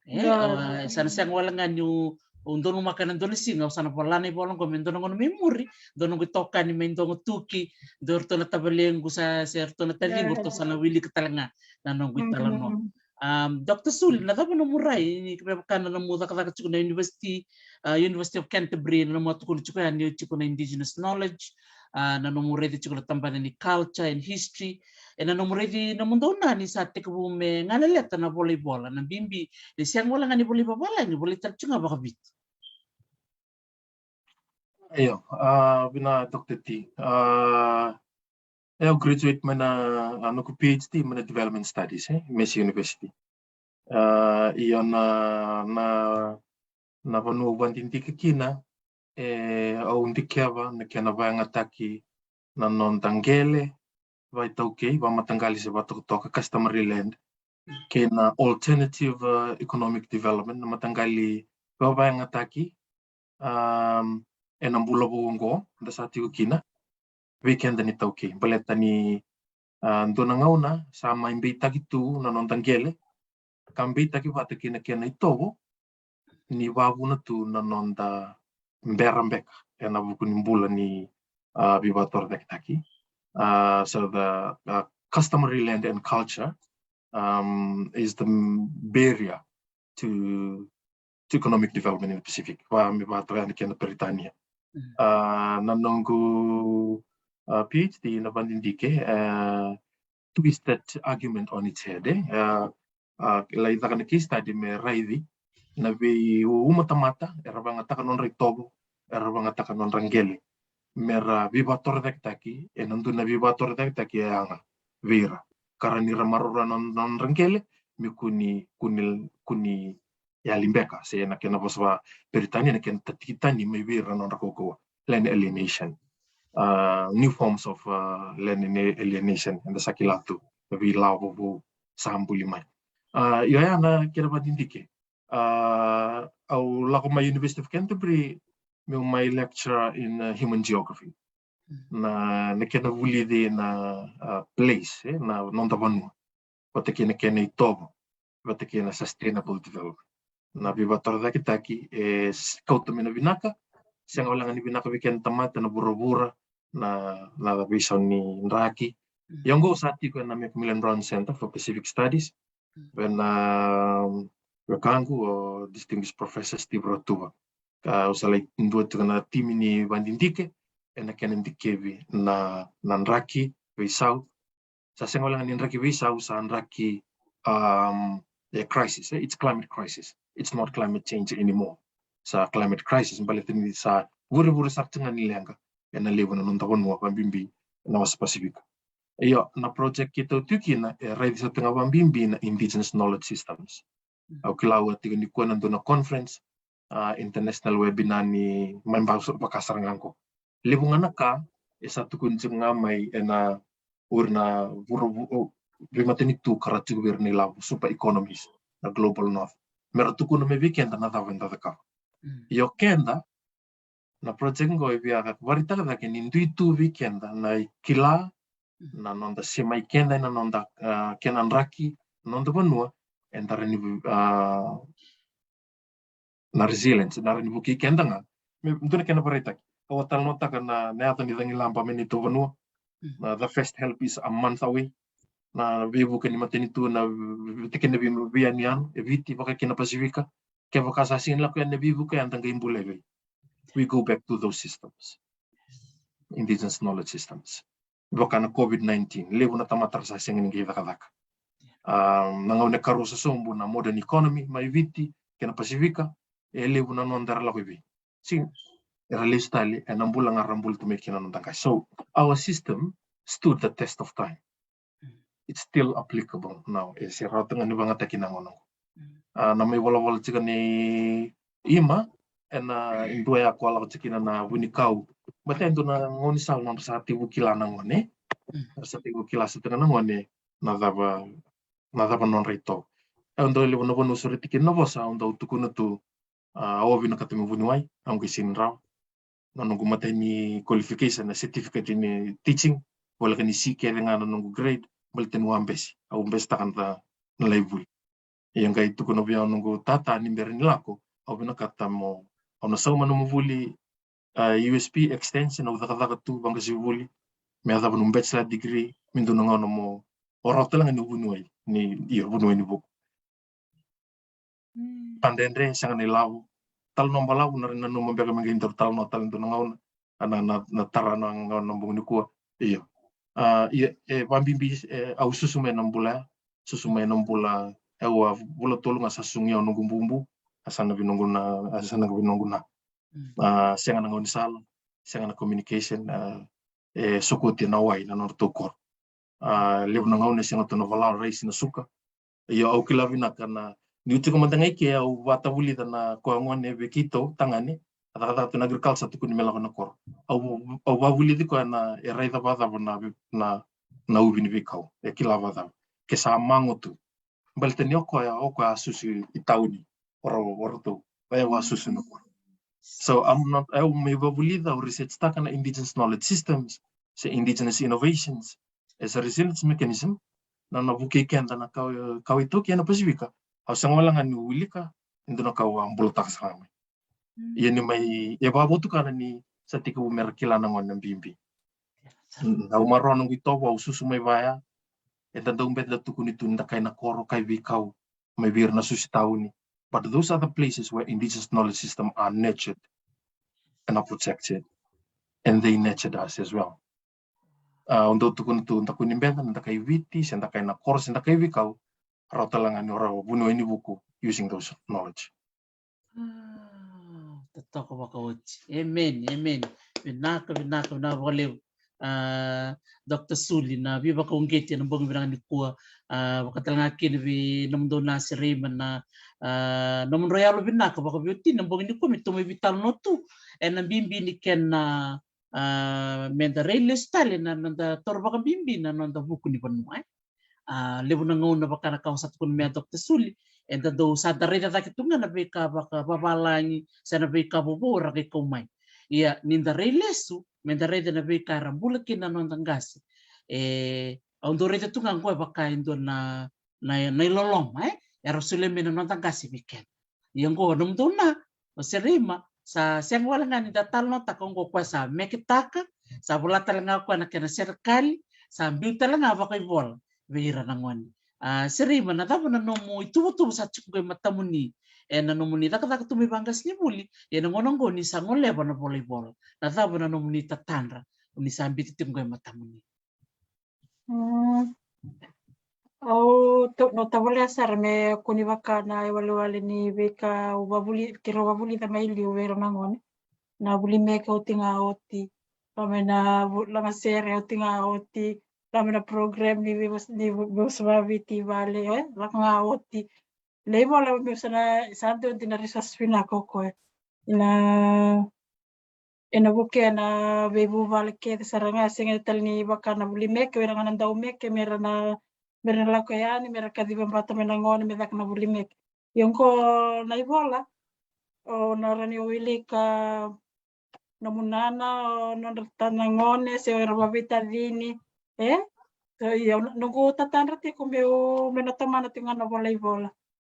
E, sa na sega wale ga niu donumaka ena dua na siga, au sa na vola na ivola oqo me dua na gauna mai muri, dua noqu itokani mai Dogotuki, dua ratou na tavalequ sa, se ratou na taliqu, ratou sa na wilika tale ga na noqu italanoa. Um, Doctor Suli, na cava nomu rai ni, me vaka na nomu cakacaka tiko na university, uh, University of Canterbury, na nomu a tukuna tiko yani ni o tiko na indigenous knowledge, uh, na nomu raici tiko na tabana ni culture and history, e na nomu raici na nomudou na ni sa tekivu me galeleta na volaivola, na bibi ni sega wale ga ni volaivavalagi, volai tale tiko ga vakaviti. Io, a, vinaka Doctor T. A, au graduate mai na, a, noqu PhD mai na Development Studies, e, Massey University. A, io, na, na, na vanua au vadidike kina, e, au dikeva na kena vayagataki na noda qele vakaitaukei, vakamataqali se vakatokatoka, customary land, kei na alternative, uh, economic development, na mataqali vakayagataki, um, ena bula vou oqo eda sa tiko kina, vei keda na iTaukei. Baleta ni, uh, dua na gauna sa mai beitaki tu na noda qele, ka beitaki vata kei na kena itovo, ni vakavuna tu na noda bera beka ena vuku ni bula ni, a, veivakatorocaketaki. A, so the, a, customary land and culture, um, is the barrier to, to economic development in the Pacific. Va, me vakatoka yani kei na Peritania. A, na noqu, a, PhD na vadidike, a, twist that argument on its head, e? A, a, lai caka na case study me raici na veiuma tamata era vayagataka nodra itovo, era vayagataka nodra qele, mera veivakatorocaketaki ena dua na veivakatorocaketaki e yaga vei ira, ka ra ni ra maroroya na nodra qele me kua ni, kua ni, kua ni yali beka, se na kena vosa vakaperitania na kena tataki tani mai vei ira na nodra kaukauwa, land alienation. A, new forms of, a, land alienation eda sa kila tu, na veilawa vovou sa buli mai. A, io, ya na kena vadidike. A, au lako mai University of Canterbury meu mai lecture in, uh, human geography. Na, na kena vulici na, a, place, e, na noda vanua, vata kei na kena itovo, vata kei na sustainable development. Na veivakatorocaketaki e s-, kauta mai na vinaka, sega wale ga ni vinaka vei keda tamata, na vuravura, na, na veisau ni draki. Ia oqo au sa tiko ena Macmillan Brown Centre for Pacific Studies, vei na, um, wekaqu o Distinguished Professor Steve Ratuva. Ka au sa lai dua tiko na timi ni vadidike ena kena dikevi na, na draki veisau. Sa sega wale ga ni draki veisau, sa draki, um, e crisis, e? It's climate crisis. It's not climate change anymore. Sa climate crisis, baleta ni sa vurevure sara tiko ga ni leqa ena levu na noda vanua, vakabibi na wasa Pasifika. Io, na project keitou tiko kina e raici sara tiko ga vakabibi na indigenous knowledge systems. Au kila au a tiko nikua ena dua na conference, a, international webinar ni mai bau vaka sara ga qo. Levu ga na ka e sa tukuni tiko ga mai ena uri na vura, vu-, o, veimatanitu ka ra tiko vei ira na ilavo, super economies, na global north. Me ra tukuna mai vei keda na cava eda cakava. Io keda, na project qo e via vakaraitaka cake ni dui tu vei keda na ikila, na noda semai keda, na noda, a, kena draki, na noda vanua, eda rawa ni, a, na resilience, na rawa ni vukei keda ga. Me dua na kena vakaraitaki. Au a talanoataka na, na yaca ni cagilaba mai neitou vanua. Na the first help is a month away. Na veivuke ni matanitu na v-, v-, tikina vei, veiyanuyanu e Viti, vaka kina Pasifika. Kevaka sa sega ni lako yani na veivuke, eda qai bula evei? We go back to those systems. Indigenous knowledge systems. Vaka na COVID nineteen, levu na tamata ra sa sega ni qai cakacaka. A, na gauna e karua sa sobu na modern economy mai Viti kei na Pasifika, e levu na noda era lako i vei? Sega, era lesu tale ena bula ga ra bula tu mai kina na noda qase. So our system stood the test of time. It's still applicable now. E se rawa tu ga ni vagataki na gauna qo. A, na mai volavola tiko nei Ima, ena dua ya ko a lako tiko kina na vunikau. Baleta e dua na gaunisala nodra sa tekivu kila na gone. Nodra sa tekivu kila sa tiko na gone na cava, na cava nodra itovo. E dau levu na vanua sureti kina na vosa, au dau tukuna tu, a, au vinakata meu vuniwai, au qai sega ni rawa. na noqu matai ni qualification, na certificate ni teaching, voleka ni C kece ga na noqu grade, baleta niu a bese, au besetaka na, na lai vuli. Ia qai tukuna vei au noqu tata ni bera ni lako, au vinakata mo, au na sauma nomu vuli, a, U S P extension, au cakacaka tu vaqasenivuli me yacova nomu bachelor degree, me dua na gauna mo, o rawa tale ga ni vuniwai, ni, io, vuniwai ni vuku. Ka dredre, sega na ilavo. Talanoa balavu, na, na, nanuma beka me qai daru talanoa tale dua na gauna, a, na, na, na tara na gauna na bogi nikua. Io. A, ia, e, vabibi, e, au susu mai na bula, susu mai na bula, e, au a vula tolu ga sa sugi au noqu bubu, a sa na vei noqu na, a sa na vei noqu na. A, sega na gaunisala, sega na communication, a, e sokoti na wai na nodratou koro. A, levu na gauna e sega tu na vala, raisi na suka. Io, au kila vinaka na, niu tiko mada ga i ke, au vatavulica na koya gone vei keitou tagane, a cakacaka tu na agriculture, tukuni me lako na koro. Au, au vavulici koya na, e raica vacava na, na, na uvi ni veikau, e kila vacava. Ke sa mago tu. Baleta ni o koya, o koya a susu i tauni, o ra, o ratou, o yau a susu na koro. So, I'm not, au mai vavulica, au research taka na indigenous knowledge systems, se indigenous innovations, as a resilience mechanism, na, na vukei keda na kawa, kawa iTaukei ena Pasifika. Au sega wale ga ni wilika, e dua na ka au a bulataka sara mai. Ia ni mai, e vavatukana ni sa tekivu mera kila na gone na bibi. Mm, au maroroya noqu itovo, au susu mai vaya, eda dau beda tukuni tu ni da kai na koro, kai veikau, mai vei ira na susu i tauni. But those are the places where indigenous knowledge system are nurtured and are protected. And they nurtured us as well. A, au dau tukuna tu, da kua ni beda, da kai Viti, se da kai na koro, se da kai veikau, rawa tale ga ni rawa vuniwai ni vuku using those knowledge. A, totoka vakaoti. Amen, amen. Vinaka, vinaka, vinaka vakalevu. A, Doctor Suli, na veivakauqeti ena bogi vinaka nikua, a, vakatalega kina vei nomudou na Sereima na, a, nomudrau yalo vinaka vakaveiwatini na bogi nikua me tou mai veitalanoa tu ena bibi ni kena, a, meda rai lesu tale na noda toro vakabibi na noda vuku ni vanua, e. A, levu na gauna vaka na ka au sa tukuna mai, Doctor Suli, eda dau sa da raica cake tu ga na veika vakavavalagi se na veika vovou ra qai kau mai. Ia ni da rai lesu, me da raica na veika era bula kina na noda qase. E, au dau raica tu ga qo e vaka e dua na, na, na iloloma, e, era solia mai na noda qase vei keda. Ia qo nomudou na, o Sereima, sa sega wale ga ni da talanoataka, qo koya sa meketaka, sa vola tale ga koya na kena serekali, sa biu tale ga vakaivola vei ira na gone. A, Sereima, na cava na nomu ituvatuva sa tiko qo e matamuni ena nomuni cakacaka tu mai vaqasenivuli, ia na gauna qo ni sa goleva na vola ivola? Na cava na nomuni tatadra ni sa biuti tiko qo e matamuni? Mm. Au to-, no tavalea sara me kua ni vaka na iwalewale ni veika au vavuli, keirau vavulica mai liu vei ira na gone. Na vuli meke oti ga oti. Lako mai na vu-, lagasere oti ga oti. Lako mai na program ni veivos-, ni vo-, vosa vaviti vale, e, lako ga oti. Na ivola meu sa na, sa dua dina resource vinaka o koya. Ina ena vuke na veivuvale kece sara ga, sega tale ni vaka na vuli meke, o ira ga na dau meke, mera na, mera na lako yani, mera kaciva vata mai na gone, me caka na vuli meke. Ia qo na ivola, o na rawa ni o wilika nomu nana, o nodra tana gone, se o ira vaveitacini, e? So, ia, noqu tatadra tiko meu, meu na tomana tiko ga na vola ivola.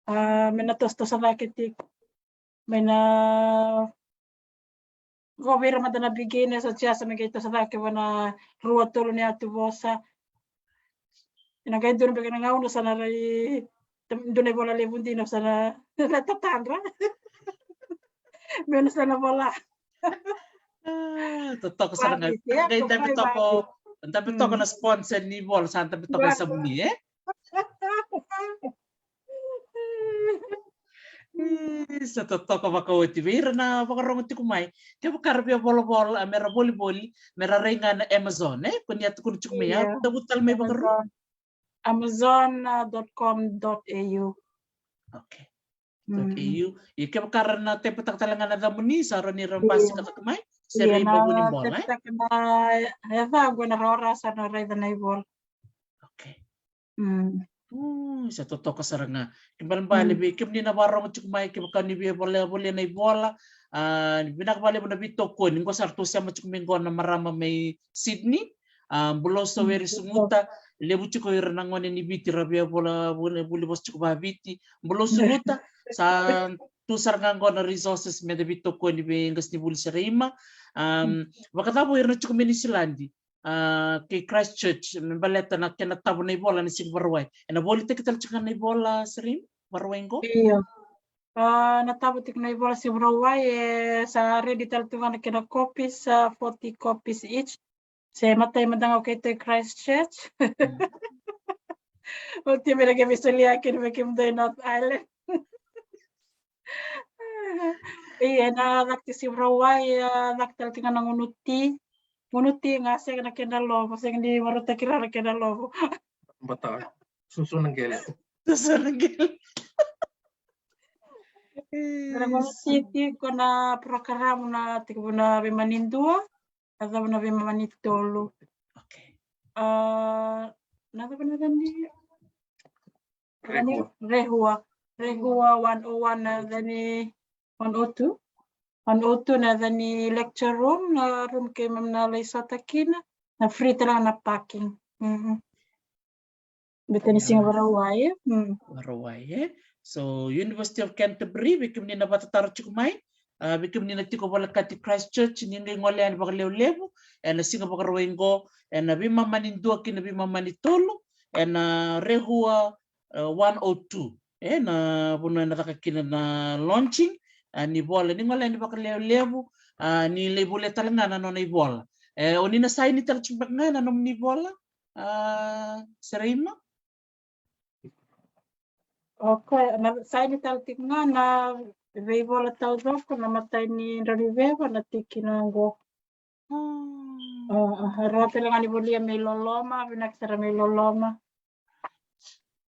A, me na tosotoso cake tiko. Mai na qo vei ira mada na beginners, o jia sa me qai toso cake va na rua tolu na yatuvosa. Ena qai dua na beka na gauna sa na rai, dua na ivola levu dina sa na, na tatadra. Meu na sa na vola. A, totoka sara ga. Qai dabe toka, dabe toka na sponsor ni vola, sa dabe toka e Samuni, e? E, sa totoka vakaoti vei ira na vakarorogo tiko mai. Kevaka ra via volavola, a, mera volivoli, mera rai ga na Amazon, e? Ko ni a tukuna tiko mai, a, tavu tale mai vakarua. Amazon dot com dot A U. Okay. Dot A U. Ia kevaka ra na type-taka tale ga na yacamuni, sa rawa ni ra basika cake mai. Se rai na vuni bola, e? Type-taka na yacaqu ena rawa ra sa na raica na ivola. Okay. Mm. Mm, sa totoka sara ga. Kena ibalebale vei kemuni na vakarorogo tiko mai, kevaka ni via vola, volia na ivola, A, vinaka vakalevu na veitokoni. Qo sa ratou sema tiko mai qo na marama mai Sydney. A, Bulou Saweri Suguta, levu tiko ira na gone ni Viti ra via vola, vuli, vuli vosa tiko vaviti. Bulou Suguta, sa tu sara ga qo na resources me da veitokoni vei qasenivuli Seraima. A, vakacava ira na tiko mai Niusiladi, a, kei Christchurch, me baleta na kena tavo na ivola na siga Vakarauwai. Ena volitaki tale tiko ga na ivola Seraima, Vakarauwai qo? Io. A, na tavo tiko na ivola siga Vakarauwai, e sa ready tale tu ga na kena copies, a, forty copies each. Se matai mada ga o keitou i Christchurch. Oti me na qai veisolia kina vei kemudou i North Island. Ia, na caka tiko siga Vakarauwai, a, caka tale tiko ga na gunu ti. Gunu ti ga sega na kena lovo, sega ni marautaki rawa na kena lovo. Bata. Susu na qele. Susu na qele. Na gunu ti tiko na program na tiko na veimama ni dua. Na cava na veimama ni tolu. Okay. A, na cava na cani? Rehua. Rehua. Rehua one oh one na cani one oh two. One oh two na cani lecture room, na room keimami na lai sota kina. Na free tale ga na parking. Mm. Baleta ni siga Vakarauwai, e? Mm. Vakarauwai, e? So, University of Canterbury, vei kemuni na vakatataro tiko mai. A, vei kemuni na tiko volekati Christchurch, ni qai gole yani vakalevulevu ena siga Vakarauwai qo, ena veimama ni dua ki na veimama ni tolu, ena Rehua, e, one oh two. E, na vanua ena caka kina na launching, a, ni vola, ni gole yani vakalevulevu, a, ni lai volia tale ga na nona ivola. E, o ni na saini tale tiko beka ga na nomuni ivola, a, Seraima? Okay, na saini tale tiko ga na veivola taucoko, na imatai ni Drauniveva, na tikina qo. Mm. A, a, rawa tale ga ni volia me iloloma, vinaka sara me iloloma.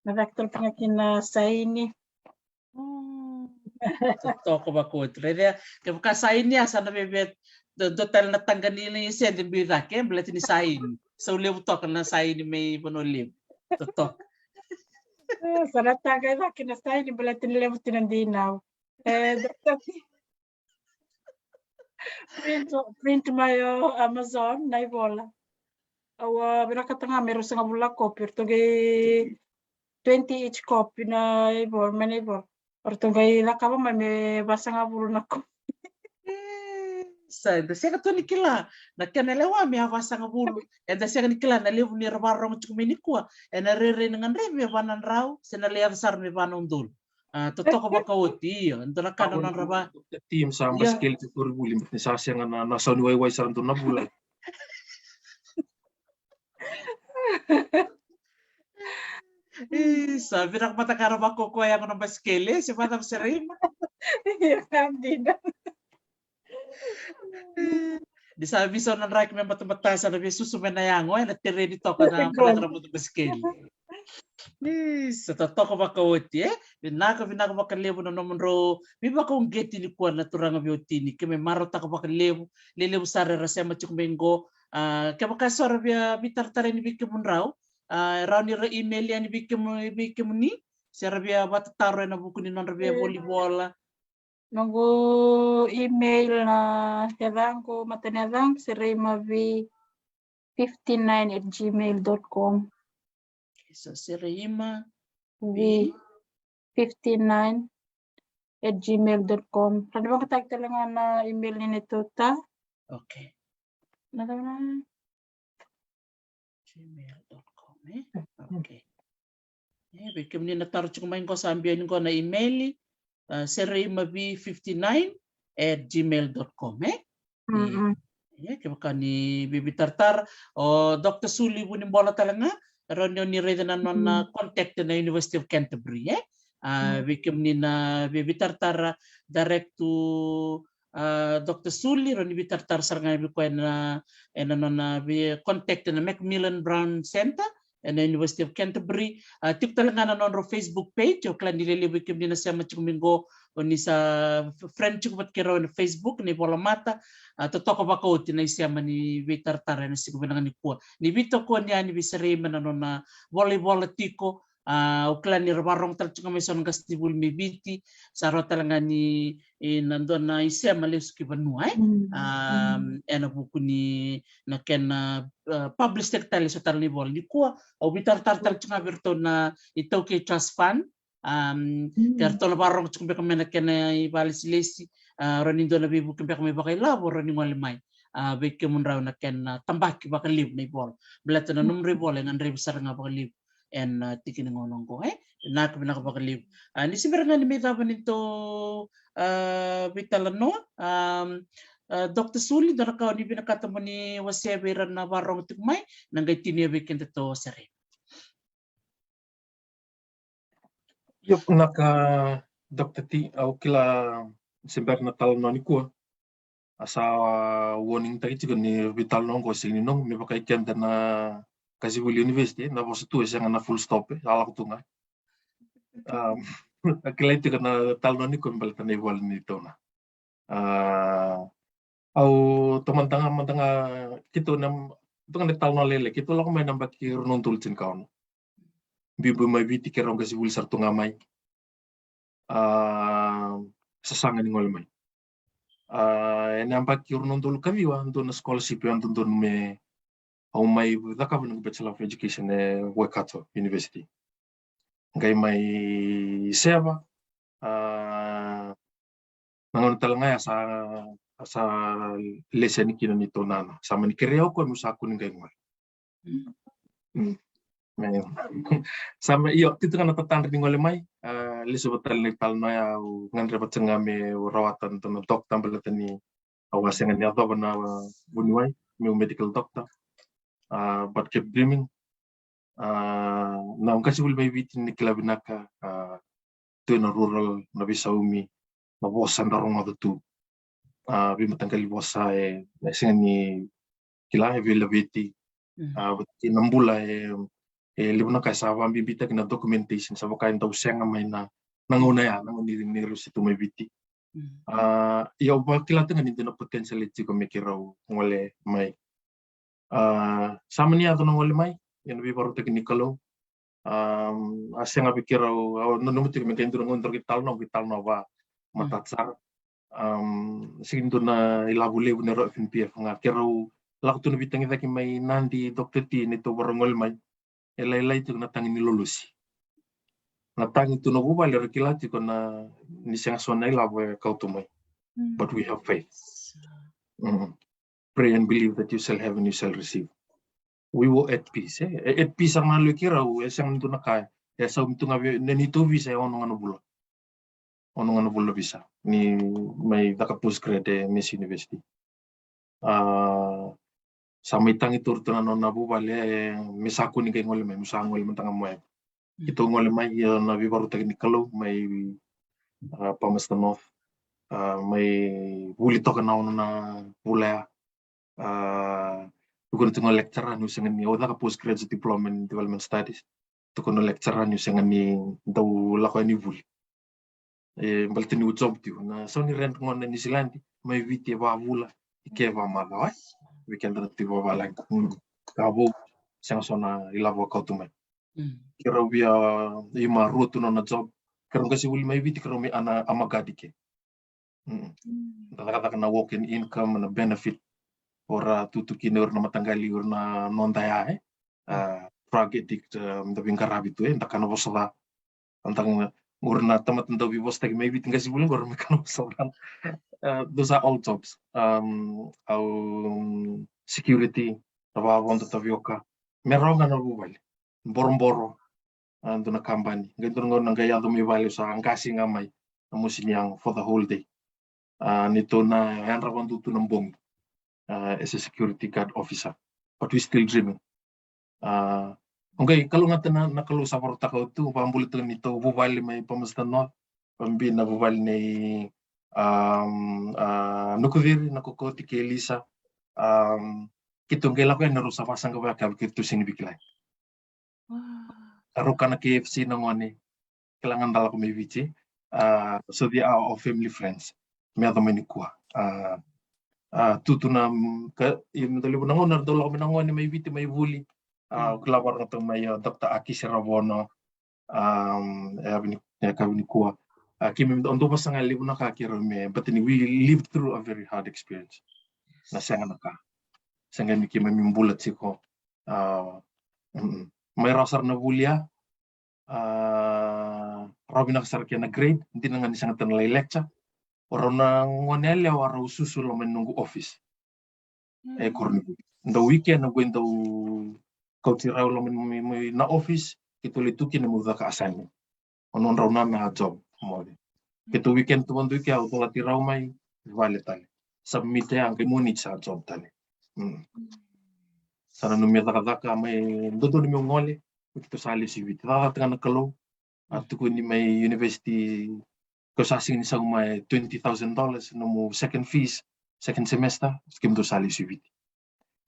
Na caka tale tiko ga kina saini. Mm. Totoka vakaoti. Raica, kevaka saini ya sa na veve, dua, dua tale na taqa ni sede biu cake, e, baleta ni saini. Sa levu toka na saini mai Vanua Levu. Totoka. E, sa na taqa cake na saini, baleta ni levu tu na dinau. E, print, print mai o Amazon na ivola. Au a vinakata ga me ruasagavulu na kopi, ratou qai twenty each copy na ivola, mai na ivola. Ratou qai cakava mai me vasagavulu na kopi. E, sa, eda sega tu ni kila na kena lewa me a vasagavulu. Eda sega ni kila na levu ni ra vakarorogo tiko mai nikua. Ena rairai na gadrevi me va na drau, se na lai yaco sara me va na udolu. A, totoka vakaoti, io. Dua na ka na nodra va. Team sa basikeli tu koronivuli, ni sa sega na, na sau ni waiwai sara dua na vula. Isa, vinaka vata ka ra vakaukauwa yago na basikeli, se vata Seraima. Ia, dina. Ni sa veisau na draki me batabata, sa na veisusu mai na yago, e, na tereni toka na baleta na motobasikeli. Isa, totoka vakaoti, e. Vinaka, vinaka vakalevu na nomudrau veivakauqeti nikua na turaga veiwatini, keimami marautaka vakalevu, lelevu sara era sema tiko mai qo. A, kevaka so ra via veitaratara yani vei kemudrau, a, rawa ni ra email yani vei kemu, vei kemuni, se ra via vakatataro ena vuku ni nodra via volivola. Noqu email na yacaqu, matai ni yacaqu, Seraima V fifty nine at gmail dot com. Okay, so Seraima V fifty nine at gmail dot com. Rawa ni vakayagataki tale ga na email ni neitou ta. Okay. Na cava na gmail dot com, e? Okay. E, vei kemuni na taro tiko mai qo, sa biu yani qo na email, a, Seraima V fifty nine at gmail dot com, e? Mm. Ia, kevaka ni via veitaratara, o Doctor Suli Vunibola tale ga, rawa ni o ni raica na nona contact na University of Canterbury, e? A, vei kemuni na via veitaratara direct to, a, Doctor Suli, rawa ni veitaratara sara ga vei koya ena, ena nona via contact na Macmillan Brown Centre, ena University of Canterbury. A, tiko tale ga na nodrau Facebook page, au kila ni lelevu vei kemuni na sema tiko mai qo, o ni sa f-, friend tiko vata kei rau ena Facebook, na ivola mata. A, totoka vakaoti na isema ni veitaratara ena siga vinaka nikua. Ni veitokoni yani vei Seraima na nona volaivola tiko, A, au kila ni ra vakarorogo tale tiko ga mai so na qasenivuli mai Viti, sa rawa tale ga ni, e, na dua na isema lesu ki vanua, e. A, ena vuku ni na kena, a, publish taki tale so tale na ivola. Nikua au veitaratara tale tiko ga vei iratou na iTaukei Trust Fund, a, ke ratou na vakarorogo tiko beka mai na kena ivakalesilesi, a, rawa ni dua na veivuke beka mai vakailavo, rawa ni gole mai, a, vei kemudrau na kena tabaki vakalevu na ivola. Baleta na nomudrau ivola e gadrevi sara ga vakalevu ena, a, tiki ni gauna oqo, e. Vinaka, vinaka vakalevu. A, ni se bera ga ni mai cava ni tou, a, veitalanoa, a, a, Doctor Suli, dua na ka o ni vinakata mo ni wasea vei ira na vakarorogo tiko mai, na qai tinia vei kedatou o Sere. Io, vinaka Doctor T, au kila se bera na talanoa nikua. A sa warning taki tiko ni veitalanoa oqo sega ni noqu, me vaka i keda na qasenivuli university, na vosa tu e sega na full stop, e, sa lako tu ga. A, a kilai tiko na talanoa nikua me baleta na ivola ni tauna. A, au taumada ga, mada ga, keitou na, tu ga na italanoa lailai, keitou lako mai na yabaki rua na udolu tinikaono. Biubiu mai Viti keirau qasenivuli sara tu ga mai. A, sasaga ni gole mai. A, ena yabaki rua na udolu kaciwa, dua na scholarship e a dodonu me au mai cakava na noqu Bachelor of Education e Waikato University. Qai mai seva, a, na gauna tale ga ya sa, sa lesi yani kina ni tou nana. Sa mani kerea o koya meu sa kua ni qai gole. Mm. Sa me, io, tiko ga na tatadra ni gole mai, a, lesu vata tale na italanoa ya, au gadreva tiko ga meu rawata na doctor baleta ni au a sega ni yacova na vuniwai meu medical doctor. A, but kept dreaming. A, na qasenivuli mai Viti ni kila vinaka, a, tu ena rural, na veisaumi, na vosa da rogoca tu. A, veimataqali vosa e, e sega ni kila, e veilaveti. Mm. A, vata kei na bula e, e levu na ka e sa vakabibitaki na documentation, sa vaka e dau sega mai na, na gauna ya, na gauna ni, ni rausi tu mai Viti. Mm. A, ia au vakila tiko ga ni dua na potential e tiko me keirau gole mai. A, sa mani yaco na gole mai, ena veivakarautaki ni Kalou. A, a sega vei keirau, au nanuma tiko me qai dua na gauna daru qai talanoa, qai talanoa vakamatata sara. A, sega ni dua na ilavo levu na rau F N P F ga, keirau lako tu na veitagicaki mai Nadi, Doctor T, ni tou vakarau gole mai. E lailai tiko na tagi ni lolosi. Na tagi tu na vuvale, era kila tiko na, ni sega so na ilavo e kauta mai. Mm. But we have faith. Mm. Pray and believe that you shall have and you shall receive. We were at peace, e? E, at peace sara ga na yalo i keirau, e sega ni dua na ka, e saumi tu ga vei, na neitou visa e ono ga na vula. Ono ga na vula na visa ni mai caka postgrad e Massey University. A, sa mai tagi tu ratou na nona vuvale, e, me sa kua ni qai gole mai, me sa gole mada ga mai. Mm. Keitou gole mai, ia na veivakarautaki ni Kalou mai, a, Palmerston North. A, mai vuli toka na ono na vula ya. A, tukuna tiko na lecturer niu sega ni, au caka postgraduate diploma in development studies. Tukuna na lecturer niu sega ni dau lako yani vuli. E, baleta niu job tiko. Na sau ni rent gona e Niusiladi mai Viti e va vula, i ke e va macawa, e. Vei keda na tiko vavalagi. Mm. Ka vou, sega so na ilavo e kauta mai. Mm. Keirau via, e, ima rua tu na nona job. Keirau qasenivuli mai Viti, keirau mai ana, amaqadi ke. Mm. Mm. Da cakacaka na walk-in income, na benefit. O ra tu tu kina o ira na mataqali, o ira na noda ya, e. A, drug addict, a, da veiqaravi tu, e, da kana vosa ca. Da, o ira na tamata dau veivosataki mai Viti qasenivuli qo, o ira me kana vosa ca. A, those are all jobs. Um, au, um, security, na vakavodo tavioka. Me rawa ga na vuvale. Boroboro. A, dua na kabani. Qai dua na gauna qai yaco mai vale, au sa qasi ga mai na mosi ni yago for the whole day. A, neitou na yadra vakadua tu na bogi. A, as a security guard officer. But we still dreaming. A, o qai kalougata na, na Kalou sa vakarautaka au tu, vakabula tu neitou vuvale mai Palmerston North, vakabibi na vuvale nei, um, a, Nukuciri, na Kokoti kei Elisa. Um, keitou qai lako yani, rau sa vakasaqavaki au, keitou sega ni veikilai. Wow. Rau kana K F C na gone, kila ga da lako mai Viti. A, so they are our family friends. Me yaco mai nikua. A, a, tu tu na, mm, ka, i, me dau levu na gauna, dau lako mai na gone mai Viti, mai vuli. A, mm, kila varaga tu mai, a, Doctor Aki Seravono. Um, e a vini e ka vini kua. A kimi o dou vasa ga levu na ka kira me, but ni we lived through a very hard experience. Na sega na ka. Sega ni kima mi bula tiko. A, mm, mai rawa sara na vulia. A, rawa vinaka sara kena grade, dina ga ni sega tana lai lecture. O rau na gone yalewa rau susu loma ni noqu office. E Koronivuli. Dau weekend na qoi dau kauti rau loma ni mai na office, keitou lai tu kina meu caka assignment. O nodrau na na job moce. Keitou weekend tu vadua ke au colati rau mai vale tale. Submit ya qai moni sa job tale. Mm. Sa nanumi cakacaka mai dodonu meu gole, keitou sa lesu i Viti. Cakacaka tiko ga na Kalou. A tukuni mai university, ko sa sega ni sauma e twenty thousand dollars nomu second fees, second semester, kemudou sa lesu i Viti.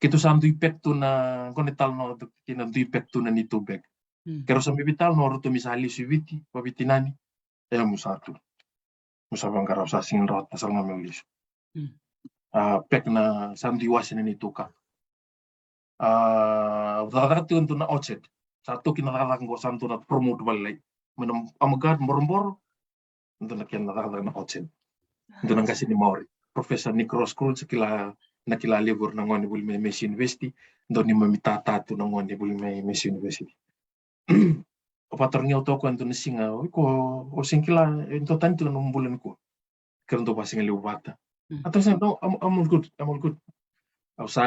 Keitou sa dui pack tu na, qo na italanoa kina dui pack tu na neitou bag. Keirau sa mai veitalanoa, ratou mai sa lesu i Viti, vaviti nani, e au meu sa tu. Meu sa vaqara, au sa sega ni rawata sara ga meu lesu. A, pack na, sa dui wase na neitou ka. A, cakacaka tiko e dua na orchard. Sa toki na cakacaka qo, sa dua na promote valelai. Mai na Amagard, Boroboro, dua na kena cakacaka na orchard. Dua na qase ni Maori. Professor Nick Ross Cruz, kila, na kila levu na gone vuli mai Massey University, dua ni mami tata tu na gone vuli mai Massey University. Au vatarogi au toka e dua na siga, o iko, o sega kila, e dua tani tiko na bula nikua. Kira dau vasigalevu vata. A tou sega, no, I'm, I'm all good, I'm all good. Au sa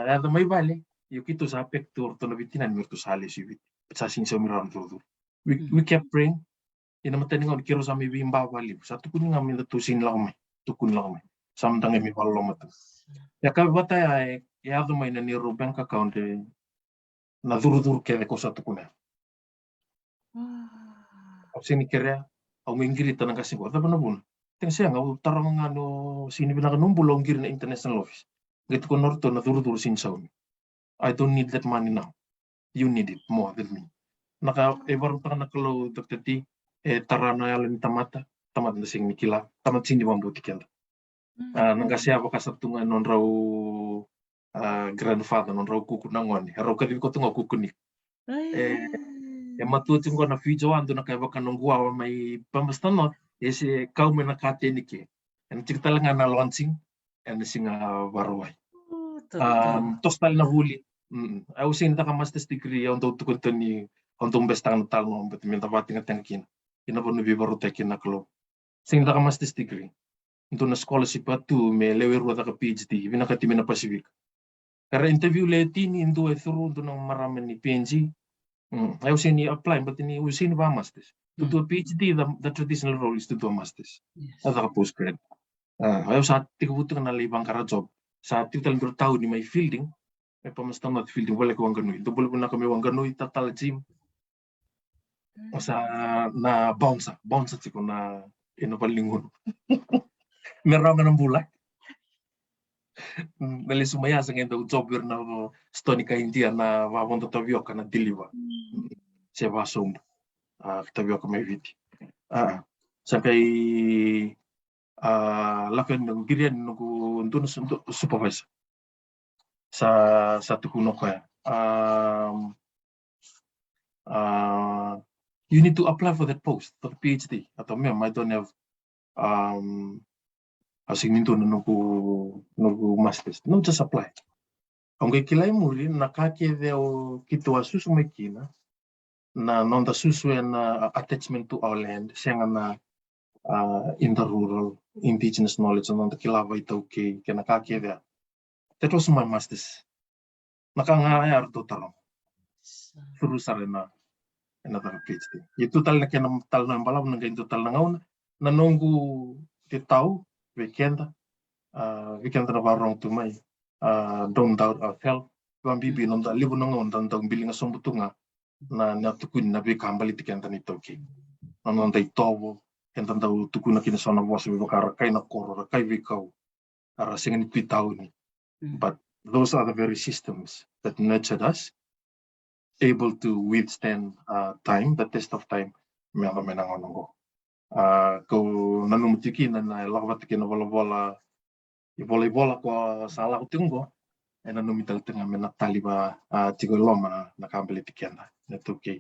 yaco mai vale, io keitou sa pack tu o ratou na viti nani me ratou sa lesu i Viti. Sa sega ni saumi rawa na curucuru. We, we kept praying. Ina matani gauna keirau sa mai veiba vakalevu. Sa tukuni ga me datou sega ni lako mai. Tukuni lako mai. Sa mada ga me vakaloloma tu. Ia ka vata ya e, e yaco mai na neirau bank account e, na curucuru kece ko sa tukuna. Au sega ni kerea, au qai qirita na qase qo, cava na vuna? Tena sega, au taroga ga ni o sega ni vinaka nomu bula, au qiri na international office. Qai tukuna o ratou na curucuru sega ni saumi. I don't need that money now. You need it more than me. Na ka e varautaka na Kalou, Doctor T, e tara na yalo ni tamata, tamata na sega ni kila, tamata sega ni vakabauti keda. A, na qase ya vaka sa tu ga e nodrau, a, grandfather, nodrau kuku na gone. Erau kacivi koto ga o kuku ni. E, e matua tiko qo na future, a dua na ka e vaka noqu wawa mai Palmerston North, e se kau mai na kateni ke. Ena tiko tale ga na launching ena siga Vakarauwai. A, toso tale na vuli. Au sega ni caka master's degree, au dau tukuna tu ni au dau besetaka na talanoa, but me da vakategatega kina. Ina vanua veivakarautaki kina na Kalou. Sega ni caka master's degree. Dua na scholarship a tu me lewe rua caka PhD, vinakati mai na Pasifika. Era interview le tini, dua e through, dua na marama ni PNG. Mm, au sega ni apply, but ni au sega ni vaka masters. To do a PhD, the, the traditional role is to do a masters. A caka postgrad. A, au sa tekivu tiko na lai vaqara job. Sa tiko tale dua tauni mai fielding. E Palmerston North fielding, voleka Wanganui. Dou bula vinaka mai Wanganui, tatala gym. Au sa na bouncer, bouncer tiko na, ena valenigunu. Me rawa ga na bula. Na lesu mai ya sa qai dau job ira na store ni kai Idia, na vakavodo tavioka na deliver. Se vasobu. A, tavioka mai Viti. A, sa qai, a, lako yani na qiri yani noqu dua na su-, dua supervisor. Sa, sa tukuna o koya. Um, uh, you need to apply for that post, for the PhD. I told him, I don't have, um, au sega ni dua na noqu, noqu masters. No, just apply. Au qai kila i muri, na ka kece o keitou a susu mai kina, na noda susu ena, uh, attachment to our land, sega na, uh, in the rural, indigenous knowledge, na noda kila vakaitaukei, kei na ka kece ya. That was my masters. Na ka ga ya eratou taroga. Through sara ena, ena caka PhD. Ia tu tale na kena talanoa e balavu, na qai dua tale na gauna, na noqu tau vei keda, a, vei keda na vakarorogo tu mai, a, don't doubt our call. Vakabibi noda levu na gauna da dau biliga sobu tu ga na, na tukuni na veika baleti keda na iTaukei. Na noda itovo, eda dau tukuna kina so na vosa me vaka ra kai na koro, ra kai veikau, ra sega ni tu i tauni. But those are the very systems that nurtured us, able to withstand, uh, time, the test of time, me yaco mai na gauna oqo. A, kau nanuma tiko kina na lako vata kei na volavola, ivola, ivola ko sa lako tiko oqo, e nanumi tale tiko ga me na tali va, a, tiko e loma na, na ka baleti keda na iTaukei.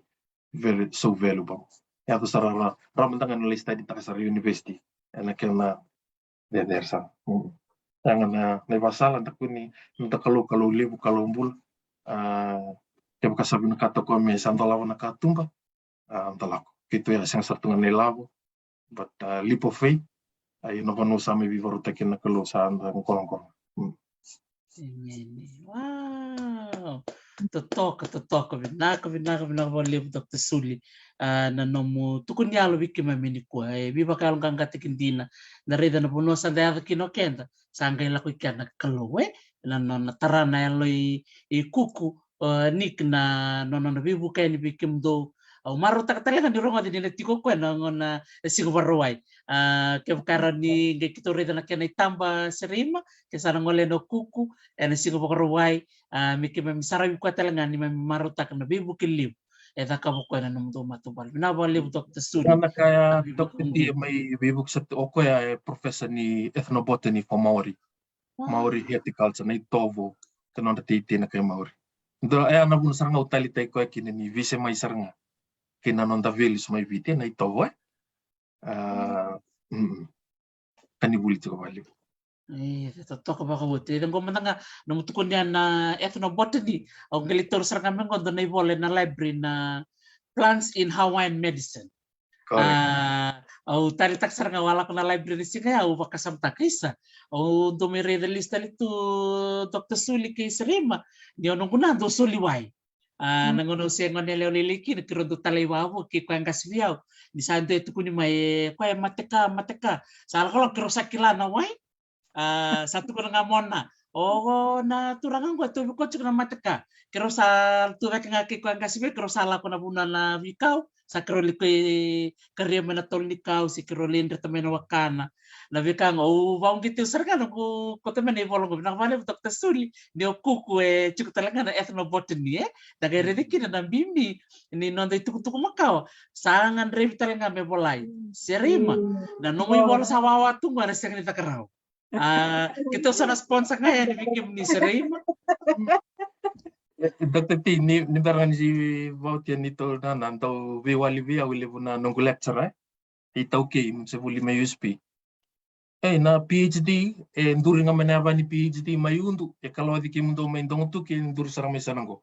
very so valuable. Yaco sara ra, ra mada ga na lai study taka sara university. Ena kena cecere sara. Mm. Yaga na, na ivasala da kuni, da Kalou, Kalou levu, Kalou bula. A, kevaka sa vinakata ko me sa dolava na katuba, a, da lako. Keitou ya sega sara tu ga na ilavo, but, a, leap of faith. A, io na vanua sa mai veivarautaki na Kalou sa da qolaqola. Mm. Emeni. Wow. Totoka, totoka. Vinaka, vinaka, vinaka vakalevu, Doctor Suli. A, na nomu tukuni yalo vei keimami nikua. E veivakayaloqaqataki dina. Na raica na vanua sa da yaco kina o keda. Sa qai lako i kea na Kalou, e? Na nona tara na yalo i, i Kuku, o Nick na nona, nona veivuke yani vei kemudou. Au marautaka tale ga ni rogoci ni na tiko koya na gauna e Siga Vakarauwai. A, kevaka e rawa ni qai keitou raica na kena itaba, Sereima, ke sa na gole na Kuku ena Siga Vakarauwai, a, me keimami saravi koya tale ga ni mami marautaka na veivuke levu e cakava o koya na nomudou matavuvale. Vinaka vakalevu, Doctor Suli. Na ka ya, na veivuke Doctor T, mai veivuke sa o koya e professor ni ethnobotany for Maori. Wow. Maori horticulture, na itovo, kei na nodra teitei na kai Maori. Dua, e, na vuna sara ga au taleitaki koya kina ni veisei mai sara ga kei na noda values mai Viti, na itovo, e. A, mm. Ka ni vuli tiko vakalevu. E, totoka vakaoti. E, qo mada ga, nomu tukuni ya na ethnobotany, au qai lai taura sara ga mai qo dua na ivola ena library na Plants in Hawaiian Medicine. Correct. A, au taleitaka sara ga, au a lako na library na siga ya, au vakasamataka, isa. Au dau mai raica lesu tale tu, Doctor Suli kei Sereima, ni o noqu na dau soli wai. A, na gauna au se gone yalewa lailai kina, keirau dau talai wavoki, koya qase vei au. Ni sa dau tukuni mai, e, koya e mateka, mateka. Sa lakolako keirau sa kila na wai. A, sa tukuna ga mo na, o, o na turaga qo e tauvi koya tiko na mateka. Keirau sa tu cake ga kei koya qase vei, keirau sa lako na vanua na veikau. Sa keirau lai karia mai na tolo ni kau, se keirau lai dreta mai na wakana. Na veika qo, au vakauqeti au sara ga noqu kauta mai na ivola qo, vinaka vakalevu, Doctor Suli, ni o Kuku e tiko tale ga na ethnobotany, e? Da qai raica kina na bibi ni noda itukutuku makawa. Sa gadrevi tale ga me volai. Sereima, na nomu ivola sa wawa tu qo ena sega ni cakarau. A, keitou sa na sponsor ga yani vei kemuni, Sereima. E, Doctor T, ni, ni bera ga ni vautia ni tou na, na dau veiwali vei au e levu na noqu lecturer, e, iTaukei, se vuli mai U S P. E, na PhD, e duri ga mai na yava ni PhD mai Udu, e kaloci kemudou mai Dogotuki, e duri sara mai sana qo.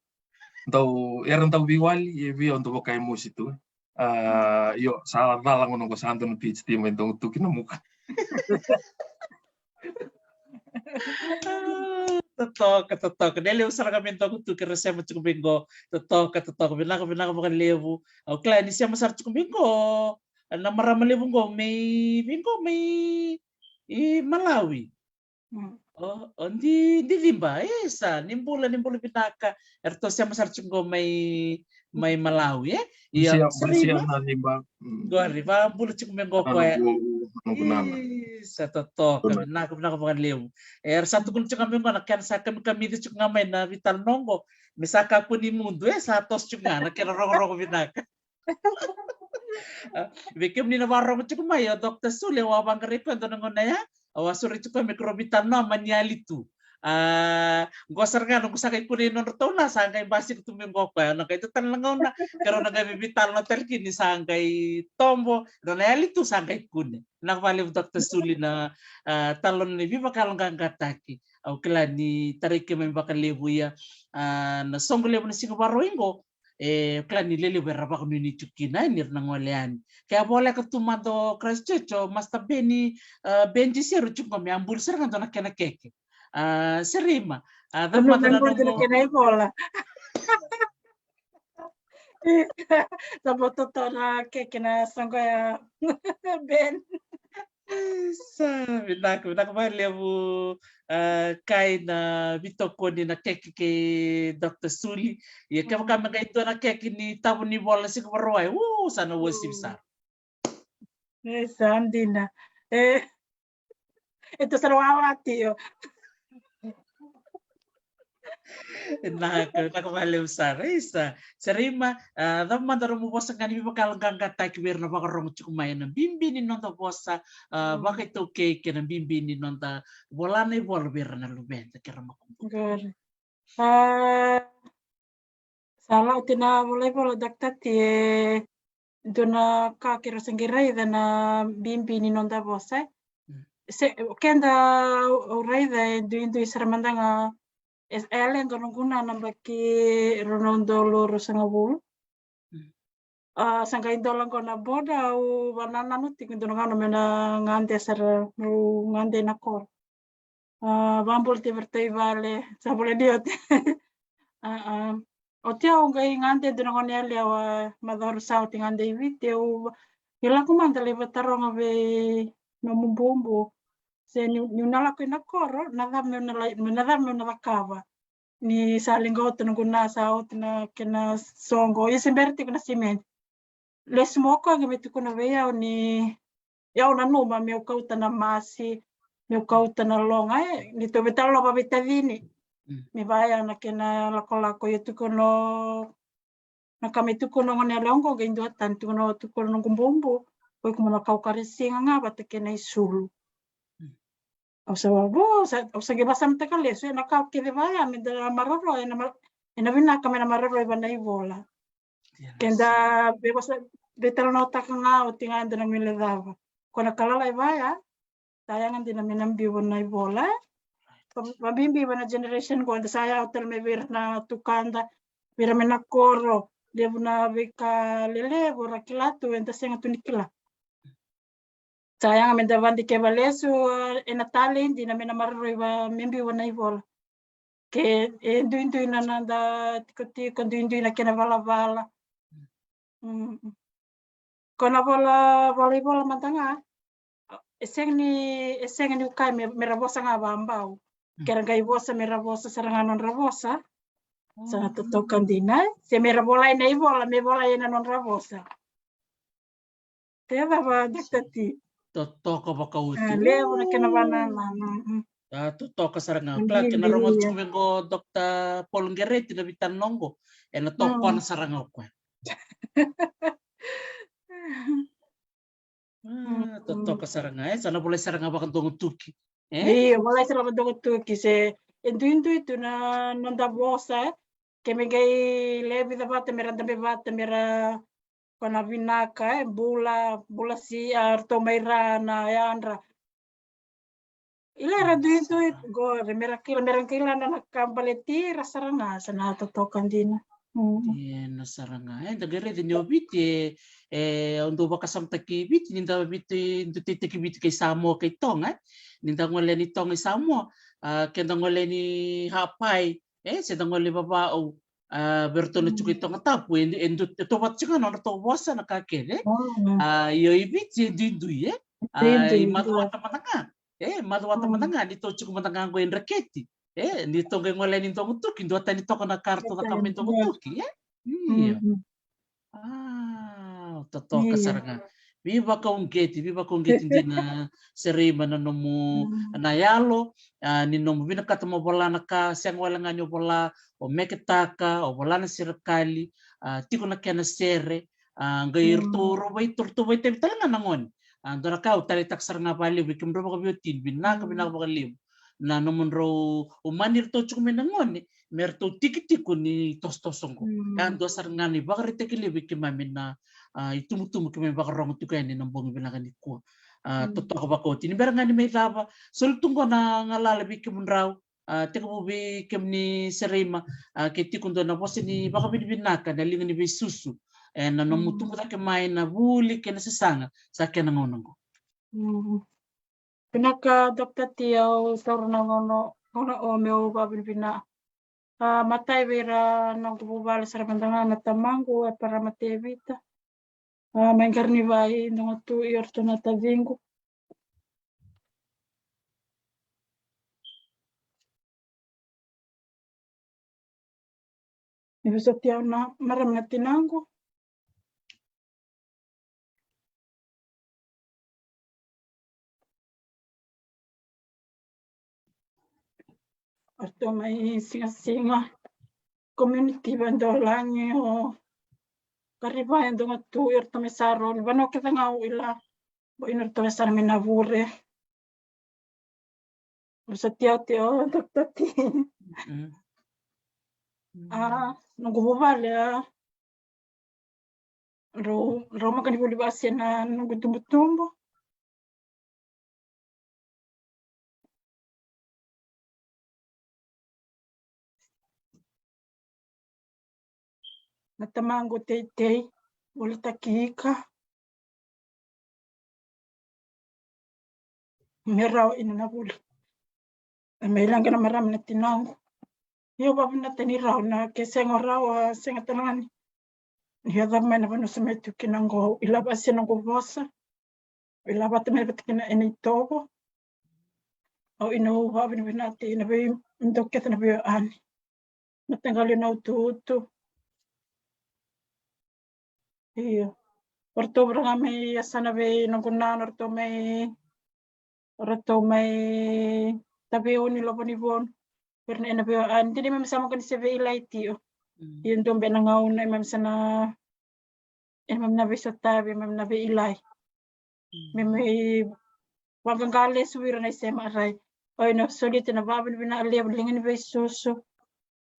Dau, era dau veiwali, e vei au dau vaka e mosi tu. A, io, sa cala gona qo, sa dua na PhD mai Dogotuki na muka. Totoka, totoka. Na levu sara ga mai Dogotuki era sema tiko mai qo. Totoka, totoka. Vinaka, vinaka vakalevu. Au kila ni sema sara tiko mai qo na marama levu qo mai, vei qo mai, i Malawi. Mm. O, o Di, Diciba, isa, ni bula, ni bula vinaka. Eratou sema sara tiko qo mai, mai Malawi, e? Io, Sereima. Qori, vakabula tiko mai qo o koya. Isa, totoka, vinaka, vinaka vakalevu. Era sa tukuna tiko ga mai qo na kena sa kamikamica tiko ga mai na veitalanoa qo. Me sa kakua ni mudu, e, sa toso tiko ga na kena rogorogo vinaka. A, vei kemuni na vakarorogo tiko mai, o Doctor Suli, au a vaqarai koya dua na gauna ya, au a sureti koya me keirau veitalanoa mani yali tu. A, qo sara ga noqu sa qai kunei nodratou na, sa qai basika tu mai qo o koya. Na qai dua tale na gauna keirau na qai veitalanoa tale kina ni sa qai tobo, nona yali tu sa qai kune. Vinaka vakalevu, Doctor Suli, na, a, talanoa ni veivakayaloqaqataki. Au kila ni tarai keimami vakalevu, ia, a, na soqo levu na Siga Vakarauwai qo, e, kila ni lelevu era vakanuinui tiko kina, e, ni ra na gole yani. Ke a voleka tu mada o Christchurch, o Master Beni, a, Benji Seru tiko qo me a buli sara ga dua na kena keke. A, Sereima, a, cava mada na nomu kena ivola? Sa bau totoka na keke na soqo ya, Ben. Sa vinaka, vinaka vakalevu, a, kai na veitokoni na keke kei Doctor Suli. Ia kevaka me qai dua na keke ni tavu ni vola Siga Vakarauwai, u, sa na uasivi sara. E, sa dina. E, e tou sa na wawa tio. Vinaka, vinaka vakalevu sara. Isa, Sereima, a, cava mada nomu vosa ga ni veivakayaloqaqataki vei ira na vakarorogo tiko mai ena bibi ni noda vosa, a, vakaitaukei kei na bibi ni noda vola na ivola vei ira na luveda kei ira na makubuqu. Qori. A, Sa lau tina volaivola, Doctor T, e dua na ka keirau sa qai raica na bibi ni noda vosa, e. Mm. Se, keda au, au raica e duidui sara mada ga, e, e leqa noqu na, na yabaki rua na udolu ruasagavulu. Mm. A, sa qai dola qo na boda, au vanananu tiko dua na gauna meu na gade sara, meu gade na koro. A, vabula tiko vei ratou i vale, sa vale ni oti. A, a. Oti au qai gade dua na gone yalewa, macawa rua sa oti gade i Viti, au, au lako mada lai vataroga vei nomu bubu. Se niu, niu na lako ina koro, na cava meu na lai, na cava meu na cakava. Ni sa leqa oti noqu na, sa oti na kena soqo, ia se bera tiko na simeni. Lesu mai o koya qai me tukuna vei au ni, au nanuma meu kauta na masi, meu kauta na loga, e, ni tou veitalanoa vakaveitacini. Mm. Me vaya na kena lakolako, ia tukuna na ka me tukuna o gone yalewa qo, qai dua tani tukuna, tukuna noqu bubu, o iko mo na kau karisiga ga vata kei na isulu. Mm. Au sa vavo, au sa, au sa qai vasamataka lesu, e, na ka kece vaya me da maroroya, ena ma-, ena vinaka me na maroroi va na ivola. Ia, keda sa vei vosa, veitalanoataka ga oti ga eda na guilecava. Ko na ka lalai vaya, sa yaga dina me na biu va na ivola, e. Right. Va-, vabibi va na generation qo, eda sa yawa tale mai vei ira na tukada, vei ira mai na koro, levu na veika lelevu ra kila tu, eda sega tu ni kila. Sa yaga me da vadikeva lesu, e, ena talei dina me na maroroi va, me biu va na ivola. Ke, e, duidui na noda tikotiko, duidui na kena valavala. Mm. Ko na vola, volaivola mada ga, e sega ni, e sega ni ukai me, me ra vosa ga vabau. Mm. Ke ra qai vosa, me ra vosa sara ga nodra vosa. Sa, mm, totoka dina, e? Se me ra volai na ivola, me volai ena nodra vosa. Te cava, Doctor T? Totoka vakaoti. A, levu na kena vanananu. Mm. A, totoka sara ga. Kila, ke na rogo tiko vei qo Doctor Paul Qereti na veitalanoa qo, ena tokona sara ga o koya. A, totoka sara ga, e, sa na volai sara ga vakadogotuki. E? Io, volai sara vakadogotuki, se e duidui tu na noda vosa, e. Ke me qai lewe vica vata, me ra dabe vata, me ra ko na vinaka, e, bula, bula sia, ratou mai ra na yadra. Ila era duidui qori, me ra kila, me ra kila na, na ka baleti ira sara ga, sa na totoka dina. Mm. Ia, na sara ga. E, da qai raica ni o Viti, e, e, au dau vakasamataki Viti, ni da Viti, dau teiteki Viti kei Samoa kei Toga, e. Ni da gole ni Toga i Samoa, a, ke da gole ni Hapai, e, se da gole vava au, a, vei ratou na tiko i Tongatapu, e, e, e tovata tiko ga na nodratou vosa na ka kece. Mm. A, io i Viti e duidui, e. A, duidui, i macuata mada ga. E, macuata mada ga, ni tou tiko mada ga qo e Dreketi. E, ni tou qai gole ni Dogotuki, dua tani toka na ka ratou cakava mai Dogotuki, e. Io. Mm, mm. A, totoka sara ga. Veivakauqeti, veivakauqeti dina Sereima na nomu, na yalo, a, ni nomu vinakata mo vola na ka, sega wale ga ni o vola, o meketaka, o vola na serekali, a, tiko na kena sere, a, qai ratou, ratou vakaitavi tale ga na gone. A, dua na ka au taleitaka sara ga vakalevu vei kemudrau vakaveiwatini, vinaka, vinaka vakalevu na nomudrau umani iratou tiko mai na gone, me ratou tiki tiko ni tosotoso qo. Mm. Ka dua sara ga na ivakaraitaki levu vei keimami na, a, itubutubu keimami vakarogo tiko yani ena bogi vinaka nikua. A, totoka vakaoti. Ni bera ga ni mai cava, soli tu qo na galala vei kemudrau, a, tekivu vei kemuni Sereima, a, ke tiko dua na vosa ni vakavinavinaka, na liga ni veisusu, ena nomu tubu cake mai na vuli kei na sasaga, sa kena gauna qo. Mm. Vinaka, Doctor T, au taura na gauna, gauna o meu vakavinavinaka. A, matai vei ira noqu vuvale sara mada ga na tamaqu, e Parama Tevita. A, mai Qarinivai, Dogotui, o ratou na taciqu. Ni vosoti au na marama na tinaqu. O ratou mai Sigasiga, community Vaidolagi, o Qarinivai, Dogotui, o ratou mai Saroni, vanua kece ga au kila. Boi na ratou mai Sara, mai Navure. Vosoti au, Doctor T. Mm. A, noqu vuvale, a, rau, rau maka ni vuli vasi ena noqu tubutubu. Na tamaqu teitei, volitaki ika. Me rawa ina na vuli. E me leqa na marama na tinaqu. Io, vavinavinaka ni rawa na ke sega rawa, sega tale ga ni. Ni yaco mai na vanua sa mai tu kina qo, i lavasi na qo vosa. I lavata mai vata kina ena itovo. Au ina vavinavinaka ina vei, ina dau kece na vei ani. Mataqali na utuutu. Io. O ratou vara ga mai yasana vei noqu nana, o ratou mai, o ratou mai Taveuni, Lovonivonu. Vei ira na ena vei, a, dina me masa maka ni se vei ilai tio. Io, dua beka na gauna e me masa na, e me na veisotavi, e me na vei ilai. Me me vaqaqa lesu vei ira na isema rai. O ina soli tu na vavinavinaka levu, liga ni veisusu.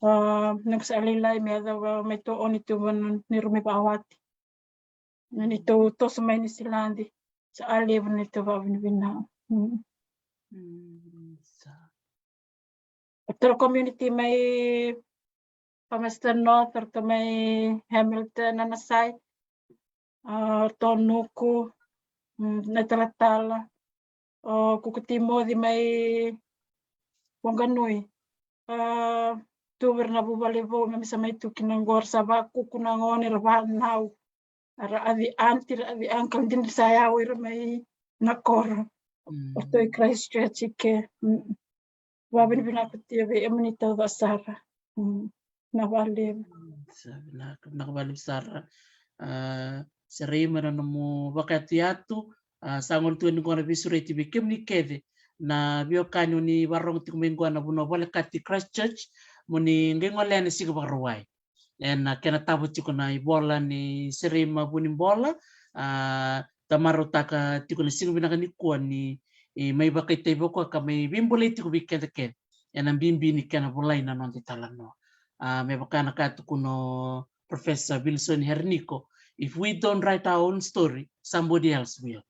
A, noqu sa lailai me yacova me tou oni tu vana ni rumi vawati. Na ni tou toso mai Niusiladi. Sa a levu ni tou vavinavinaka. Mm. Mm, sa. O toro community mai Palmerston North, o ratou mai Hamilton, Anasai, a, o ratou Nuku, mm, na talatala, o Kuku Timoci mai Waqanui. A, tu vei ira na vuvale vou, me misa mai tu kina qo, ra sa vakuku na gone, ra vanau. Ra aci aunty, ra aci uncle, dina sa yawa ira mai na koro. Mm. O ratou i Christchurch i ke. Mm. Vavinavinaka tio vei emuni tauca sara. Mm. Na valevu. Mm, sa vinaka, vinaka valevu sara. A, Serei, mai na nomu vakayatuyatu. A, sa gole tu yani qo na veisureti vei kemuni kece na veiwekani oni vakarorogo tiko mai qo na vanua volekati Christchurch. Mo ni qai gole yani siga Vakarauwai. Ena kena tavo tiko na ivola ni Serei ma Vunibola, a, da marautaka tiko na siga vinaka nikua ni, e, mai vakaitavi vakaoka, mai veibolei tiko vei keda kece ena bibi ni kena volai na noda italanoa. A, me vaka na ka tukuna o Professor Wilson Hereniko, if we don't write our own story, somebody else will.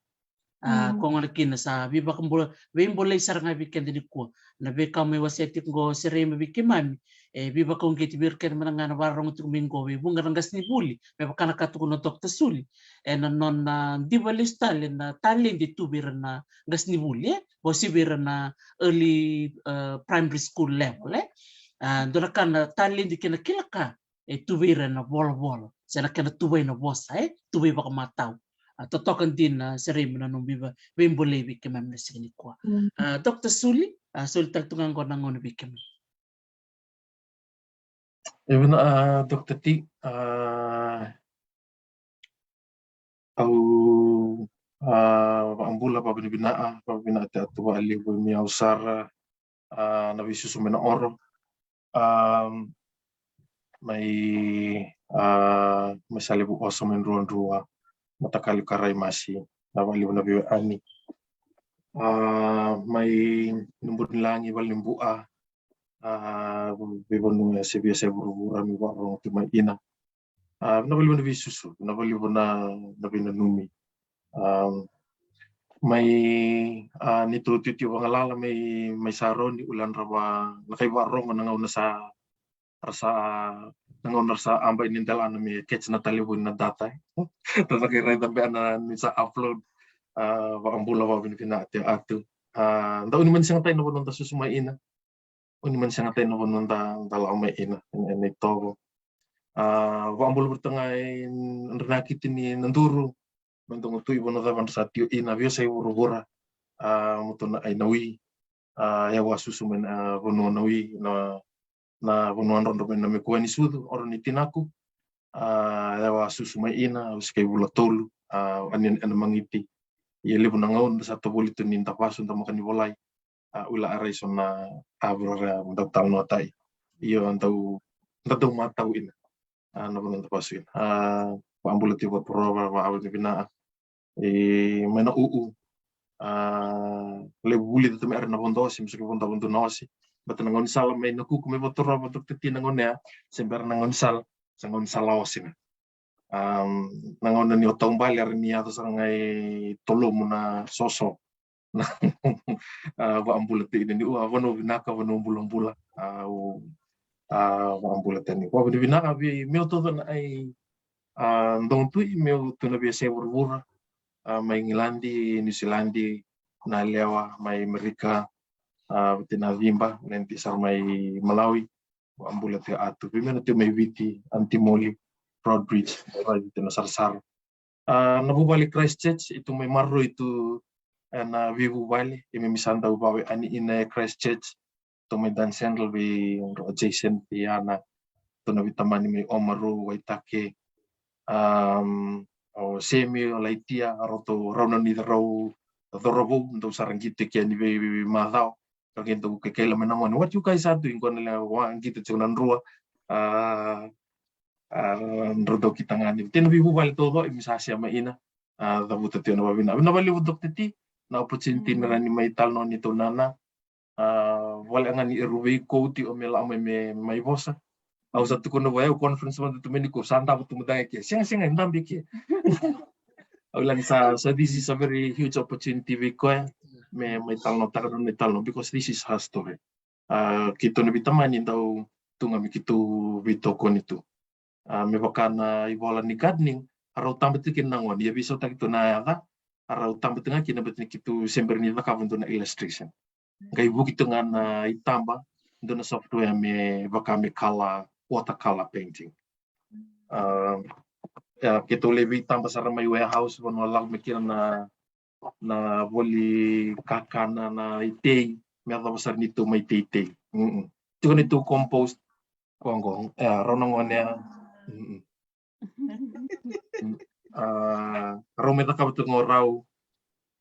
A, mm, ko gole kina sa veivakabula, veibolei sara ga vei keda nikua. Na veika mai wasea tiko qo Serei ma vei keimami, e veivakauqeti vei ira kece mada ga na vakarorogo tiko mai qo, vei vuqa na qasenivuli, me vaka na ka tukuna o Doctor Suli. Ena nona diva lesu tale na taledi tu vei ira na qasenivuli, e? Vausi vei ira na early, e, primary school level, e? A, dua na ka na taledi kei na kila ka e tu vei ira na volavola, se na kena tuvai na vosa, e tuvai vakamatau. A, totoka dina Serei mai na nomu veiva-, veibolei vei keimami na siga nikua. Mm. A, Doctor Suli, a, soli tale tu ga qo na gauna vei keimami. E vinaka, a, Doctor T, a, au, a, vakabula, vavinavinaka, vavinavinaka tiko vakalevu, e mai au sara, a, na veisusu mai na oro. A, mai, a, mai Salevu Oso, mai Druadrua, Matakali, Karaimasi, na vakalevu na veiwekani. A, mai Nubunilagi, Valenibua, a, veivanua se via se vuravura, mai vakarorogo tu mai ina. A, vinaka vakalevu na veisusu, vinaka vakalevu na, na veinanumi. A, mai, a, neitou tiotio vagalala mai, mai Saroni, ula na ra va, na kai vakarorogo na gauna sa, ra sa, na gauna ra sa aba ni delana me catch na talevoni na data. Ra na kai raica beka na ni sa upload. A, vakabula, vavinavinaka tiko. A, dau ni mani sega tale na vanua da susu mai ina. O ni mani sega tale na vanua da, da lako mai ina, ena, ena itovo. A, vakabula vata ga e Drenakiti ni Naduru, mai Dogotui, vanua cava dra sa tio ina, via sa i vuravura. A, moto na ai Nawi. A, yau a susu mai na vanua Nawi, na, na vanua drodro mai na me kua ni sucu, oro ni tinaku. A, yau a susu mai ina, au se kai vula tolu, a, ani ena magiti. Ia levu na gauna da sa tovoli tu ni da vasu, da maka ni volai. A, ula a rai so na a vura ra dau talanoatai. Io, dau, da dau matau ina. A, na vanua da vasu ina. A, vakabula tiko vaparova, vavinavinaka. E, mai na uu. A, levu vuli da tu mai era na vodo ose, me soki vodo vodo na ose. Bata na gaunisala mai Nakuku mai Vatorova, Doctor T, na gauna ya se bera na gaunisala, sa gaunisala ose ga. Um, na gauna ni o taubale era ni yaco sara ga e tolomu na soso. Na, a, vaabula tani ni, a, vanua vinaka, vanua bulabula. A, o, a, vaabula tani. Vakavinavinaka vei meu tauca na ai, a, dou tu i meu tu na veiyasai vuravura, a, mai Igiladi, Niusiladi, na lewa mai Amerika, a, vata na Viba, na iti sara mai Malawi, vaabula tiko Atu. Vei meu na tiko mai Viti, Aunty Molly, Broadbridge, mai Viti na sarasara. A, na vuvale Christchurch, i tu mai maroroi tu, e, na veivuvale, i mimi sa dau vawe ani ina e Christchurch, tu mai Dunsandel vei dro Jason, vei Ana, tu na veitamani mai Oamaru, Waitake, um, o Semi, o Laitia, a rau tu rau na ni rau corovou, dau sara qito ke ni vei, vei, vei macawa, rau qai dau kaikaila mai na gone. What you guys are doing? Gone le wa qito tiko na drua, a, a, drau dau kita ga ni. Tena veivuvale taucoko, i mi sa sema ina, a, cavuta tiko na vavinavinaka. Vinaka vakalevu Doctor T, na opportunity ni rani mai talanoa ni tou nana, a, vale ga ni eru veikouti o me la mai me mai vosa. Au sa tukuna vaya, au conference mada tu mai ni ko sa davo tu mada ga ke. Sega, sega, e dabe ke. Au lani sa, so this is a very huge opportunity vei koya. Me mai talanoataka na mai talanoa, because this is her story. A, keitou na veitamani dau tu ga me keitou veitokoni tu. A, me vaka na ivola ni gardening, a rau taba tiko kina na gone, ia veisautaki tu na yaca, a rau taba tiko ga kina bata ni keitou se bera ni cakava dua na illustration. Qai vuki tu ga na itaba, dua na software me vaka me color, watercolor painting. A, ia, keitou lai veitaba sara mai warehouse, vanua lako mai kina na, na voli kakana, na itei, me yacova sara ni tou mai teitei. Mm-mm. Tiko ni tou compost, koya qo, e, rau na gone, e. Mm-mm. Mm. A, rau mai cakava tu qo rau,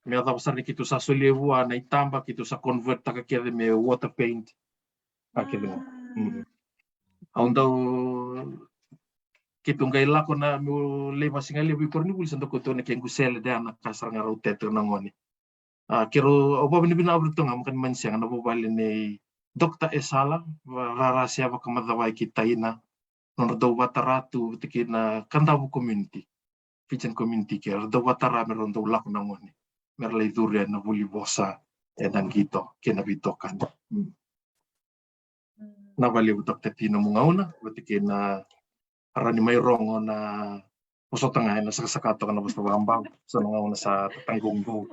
me yacova sara ni keitou sa solia vua na itaba, keitou sa convert taka kece me water paint. A, kece qo. Mm. Au dau, keitou qai lako na meu lai vasigalevu i koronivuli, sa dau kauta na kequ sele, de na ka sara ga rau tete na gone. A, keirau, au vavinavinaka vei ratou ga, maka ni mani sega, na vuvale nei Doctor Esala, va-, rara se vakamacavai ki Taina, nodra dau vatara tu vata kei na Kadavu community, Fijian community, ke ra dau vatara me rau dau lako na gone, me ra lai curu ena vuli vosa, ena qito kei na veitokani. Mm. Vinaka vakalevu Doctor T na nomu gauna, vata kei na rani mai rogo na vosota ga ena sakasaka toka na vosa vakabau, so na gauna sa tataqoqo.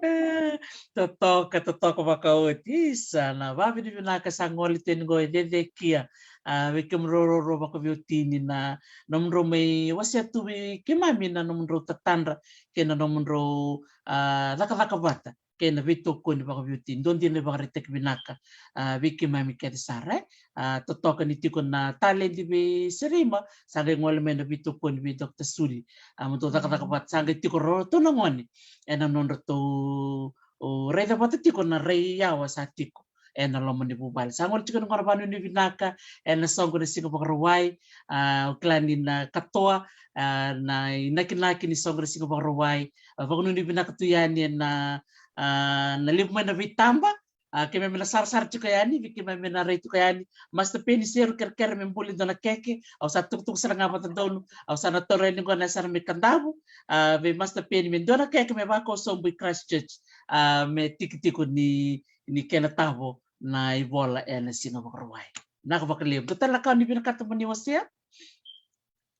E, totoka, totoka vakaoti. Isa, na vavinavinaka sa gole teni qo e cecekia. A, vei kemudrau ruarua vakaveiwatini na nomudrau mai wasea tu vei keimami na nomudrau tatadra kei na nomudrau, a, cakacaka vata kei na veitokoni vakaveiwatini. Dua dina na ivakaraitaki vinaka, a, vei keimami kece sara, e. A, totoka ni tiko na taledi vei Serima, sa qai gole mai na veitokoni vei Doctor Suli. A, mo dou cakacaka vata, sa qai tiko ratou na gone ena nodratou, o, raica vata tiko na rai yawa sa tiko ena loma ni vuvale. Sa gole tiko na gauna vakanuinui vinaka ena soqo na Siga Vakarauwai, a, au kila ni na katoa, a, na inakinaki ni soqo na Siga Vakarauwai, a, vakanuinui vinaka tu yani ena, a, na levu mai na veitaba, a, keimami na sarasara tiko yani, vei keimami na rai tiko yani. Master Penny Seru kerekere me buli dua na keke, au sa tukutuku sara ga vata donu, au sa na taura yani qo na yasana mai Kadavu, a, vei Master Penny me dua na keke me vakau sobu i Christchurch, a, me tiki tiko ni, ni kena tavo na ivola ena Siga Vakarauwai. Vinaka vakalevu. Dua tale na ka o ni vinakata mo ni wasea?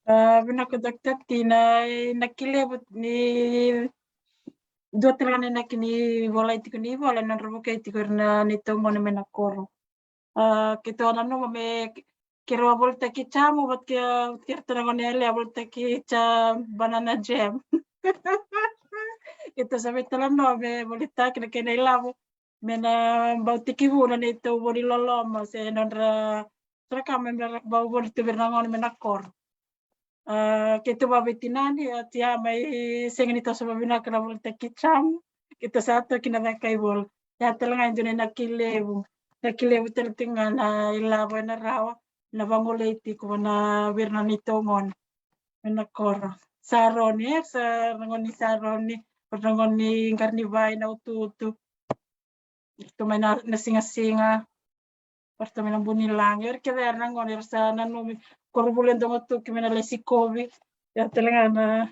A, vinaka Doctor T, na, na inaki levu ni dua tale ga na inaki ni volai tiko ni ivola, nodra vukei tiko ira na neitou gone mai na koro. A, keitou a nanuma me keirau a volitaki jamu, vata kei, vata kei iratou na gone yalewa a volitaki ja, banana jam. Keitou sa veitalanoa me volitaki na kena ilavo me na bau tekivu na neitou voli loloma se nodra, nodra ka me na bau voli tu vei ira na gone mai na koro. A, keitou vaveitinani, oti a mai sega ni toso vavinaka na volitaki jamu, keitou sa toki na caka ivola. Ia tale ga e dua na inaki levu, inaki levu tale tiko ga na ilavo ena rawa, na vagolei tiko vua na, vei ira na neitou gone mai na koro. Saroni, e, sa na gone ni Saroni, na gone ni Qarinivai, na Utuutu. Ratou mai na, na sigasiga. Ratou mai na bunilagi. Era kece era na gone era sa nanumi. Koronivuli e Dogotuki mai na lai sikovi. Ia tale ga na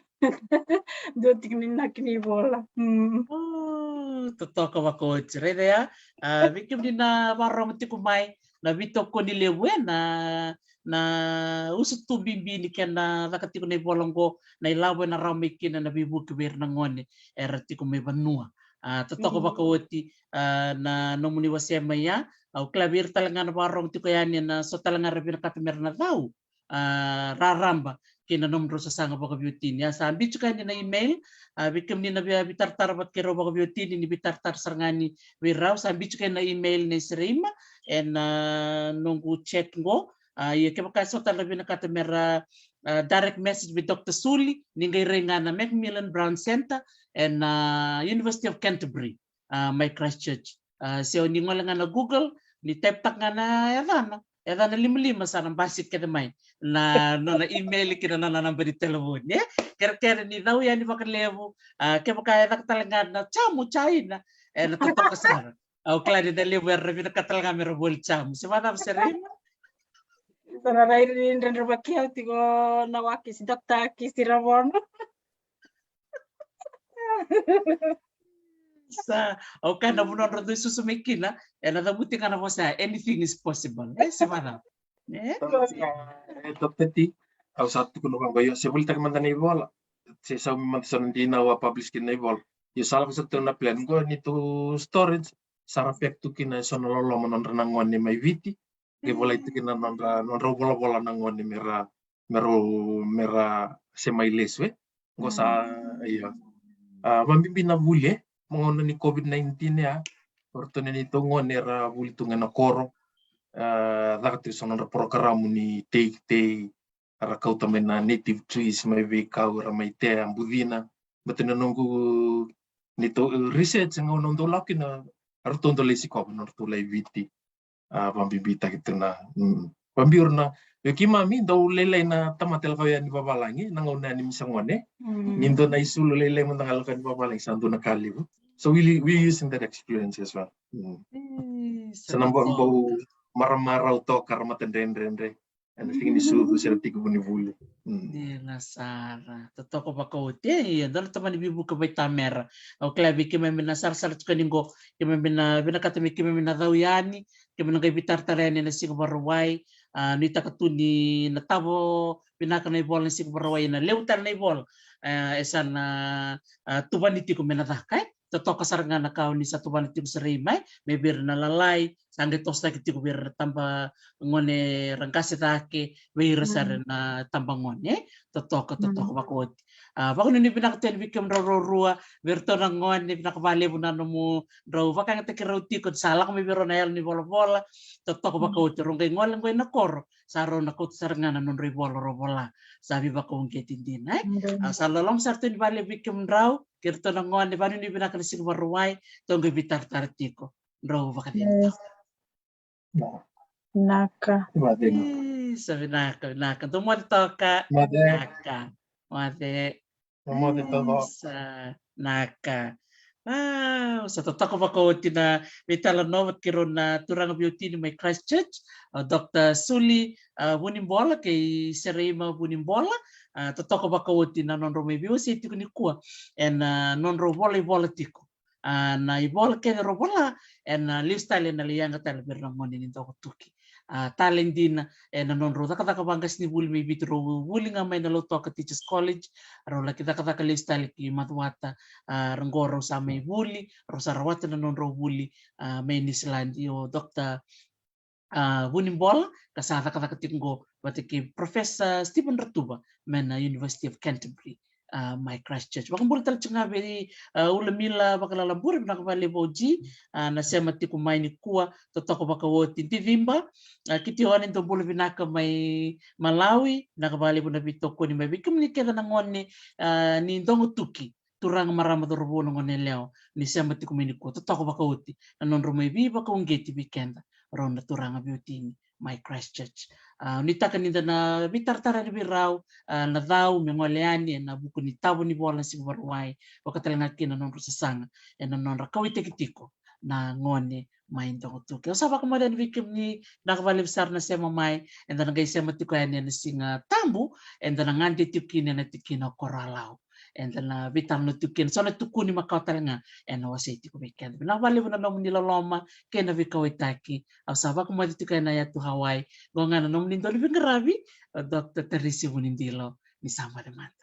dua tiki ni inaki ni vola. Mm. Oh, totoka vakaoti. Raica ya. A, vei kemuni na vakarorogo tiko mai, na veitokoni levu e na, na usutu bibi ni kena caka tiko na ivola oqo, na ilavo e na rawa mai kina na veivuke vei ira na gone era tiko mai vanua. A, totoka vakaoti, a, na nomuni wasea mai ya. Au kila vei ira tale ga na vakarorogo tiko yani e na so tale ga era vinakata me ra na cau, a, raraba kei na nomudrau sasaga vakaveiwatini. A, sa biuta yani na email, a, vei kemuni na via veitaratara vata kei rau vakaveiwatini, ni veitaratara sara ga yani vei rau, sa biuta yani na email nei Sereima e na, a, noqu chat qo. A, ia kevaka e so tale ra vinakata me ra, a, direct message vei Doctor Suli, ni qai rai ga na Macmillan Brown Centre e na, a, University of Canterbury, a, mai Christchurch. A, se o ni gole ga na Google, ni type-taka ga na yacana, yacana limalima, sa na basika kece mai na nona email kei na nona naba ni telefoni, e? Kerekere ni cau yani vakalevu, a, kevaka e caka tale ga na jamu, jaina, e na totoka sara. Au kila ni na levu era vinakata tale ga me ra voli jamu. Se vacava Sereima? Sa na rai ni dredre vaki au tiko na wakisi, Doctor Kisi Ravono. Sa, au kaya na vanua drau dui susu mai kina, e na cavuti ga na vosa, anything is possible. E, se vacava? E? E, Doctor T, au sa tukuna vaqo, io, se volitaki mada na ivola. Se saumi mada so na dinau a publish kina na ivola. Io, sa lako sa tu na plan qo ni tu storage, sa ra pack tu kina e so na loloma nodra na gone mai Viti. Qai volai tu kina nodra, nodrau volavola na gone me ra, me rau, me ra se mai lesu, e. Qo sa, ia. A, vabibi na vuli, e. Mo gauna ni COVID nineteen, e, a. O ratou na neitou gone era vuli tu ga e na koro. A, caka tiko so nodra porokaramu ni teitei, era kauta mai na native trees mai veikau, era mai tea, bucina. Baleta na noqu neitou research, gauna au dau lako kina, eratou dau lai sikova, nodratou lai Viti. A, vabibitaki tu na, mm. Vabiu na, io keimami dau lailai na tamata e lako yani vavalagi, na gauna yani mi sa gone. Mm. Ni dua na isulu lailai mada ga lako yani vavalagi, sa dua na ka levu. So we, we using that experience as well. Mm. E, sa na bau, bau maramarau toka, ra matadredredre. E na tiki ni sucu se na tiki vunivuli. Mm. Dina sara. Totoka vakaoti. E, ia, dua na tamani veivuke vaitamera. Au kila vei keimami na sarasara tiko ni qo, keimami na vinakata me keimami na cau yani, keimami na qai veitaratara yani e na siga Vakarauwai. A, nuitaka tu ni na tavo vinaka na ivola e na siga Vakarauwai, e na levu tale na ivola, e, e sa na, a, tuvani tiko me na caka, e. Totoka sara ga na ka o ni sa tuvana tiko Sereima, e, mai vei ira na lalai, sa qai tosotaki tiko vei ira na tabagone ra qase cake, vei ira sara na tabagone, e. Totoka, totoka vakaoti. A, vakanuinui vinaka tu yani vei kemudrau rua, vei iratou na gone, vinaka vakalevu na nomudrau vakayagataki rau tiko, sa lako mai vei rau na yalo ni volavola. Totoka vakaoti, rau qai gole qo i na koro, sa rau na kauta sara ga na nodrau ivola rau vola. Sa veivakauqeti dina, e. A, sa loloma sara tu yani vakalevu vei kemudrau, kei iratou na gone, vakanuinui vinaka na siga Vakarauwai, tou qai veitaratara tiko. Drau vakacegu toka. Vinaka. E, sa vinaka, vinaka. Dou moce toka. Vinaka. Moce. Moce toka. Sa naka. Wow, sa totoka vakaoti na veitalanoa vata kei rau na turaga veiwatini mai Christchurch, a, Doctor Suli, a, Vunibola kei Sereima Vunibola. A, totoka vakaoti na nodrau mai veiwasei tiko nikua e na, a, nodrau volaivola tiko. A, na ivola kece rau vola, e na, a, lesu tale e na lai yaga tale vei ira na gone ni Dogotuki. A, tale dina e na nodrau cakacaka vaqasenivuli mai Viti, rau vuli ga mai na Lautoka Teachers College, rau laki cakacaka lesu tale ki Macuata, a, ra qo rau sa mai vuli, rau sa rawata na nodrau vuli, a, mai Niusiladi. O Doctor a, Vunibola, ka sa cakacaka tiko qo vata kei Professor Stephen Ratuva mai na University of Canterbury, a, mai Christchurch. Vakabula tale tiko ga vei, a, Ulamila Vakalalabure, vinaka vakalevu O G, a, na sema tiko mai nikua, totoka vakaoti. Diciba, a, Kitione, dou bula vinaka mai Malawi, vinaka vakalevu na veitokoni mai vei kemuni kece na gone, a, ni Dogotuki, turaga, marama, cauravou, na gone yalewa, ni sema tiko mai nikua, totoka vakaoti na nodrau mai veivakauqeti vei keda rau na turaga veiwatini mai Christchurch. A, nuitaka ni da na veitaratara yani vei rau, a, na cau me gole yani e na vuku ni tavo ni vola na siga Vakarauwai, vaka tale ga kina na nodrau sasaga e na nodra kauwaitaki tiko, na gone mai Dogotuki. Au sa vakamoce yani vei kemuni, vinaka vakalevu sara na sema mai. Eda na qai sema tiko yani ena Siga Tabu, eda na gade tiko kina ena tikina o Koroalau. Eda na veitalanoa tiko kina, so na tukuni makawa tale ga ena wasei tiko vei keda. Vinaka vakalevu na nomuni loloma kei na veikauwaitaki. Au sa vakamoce tiko yani na yatu Hawaii, qo ga na nomuni dauniveiqaravi, o Doctor Tarisi Vunidilo. Ni sa moce mada.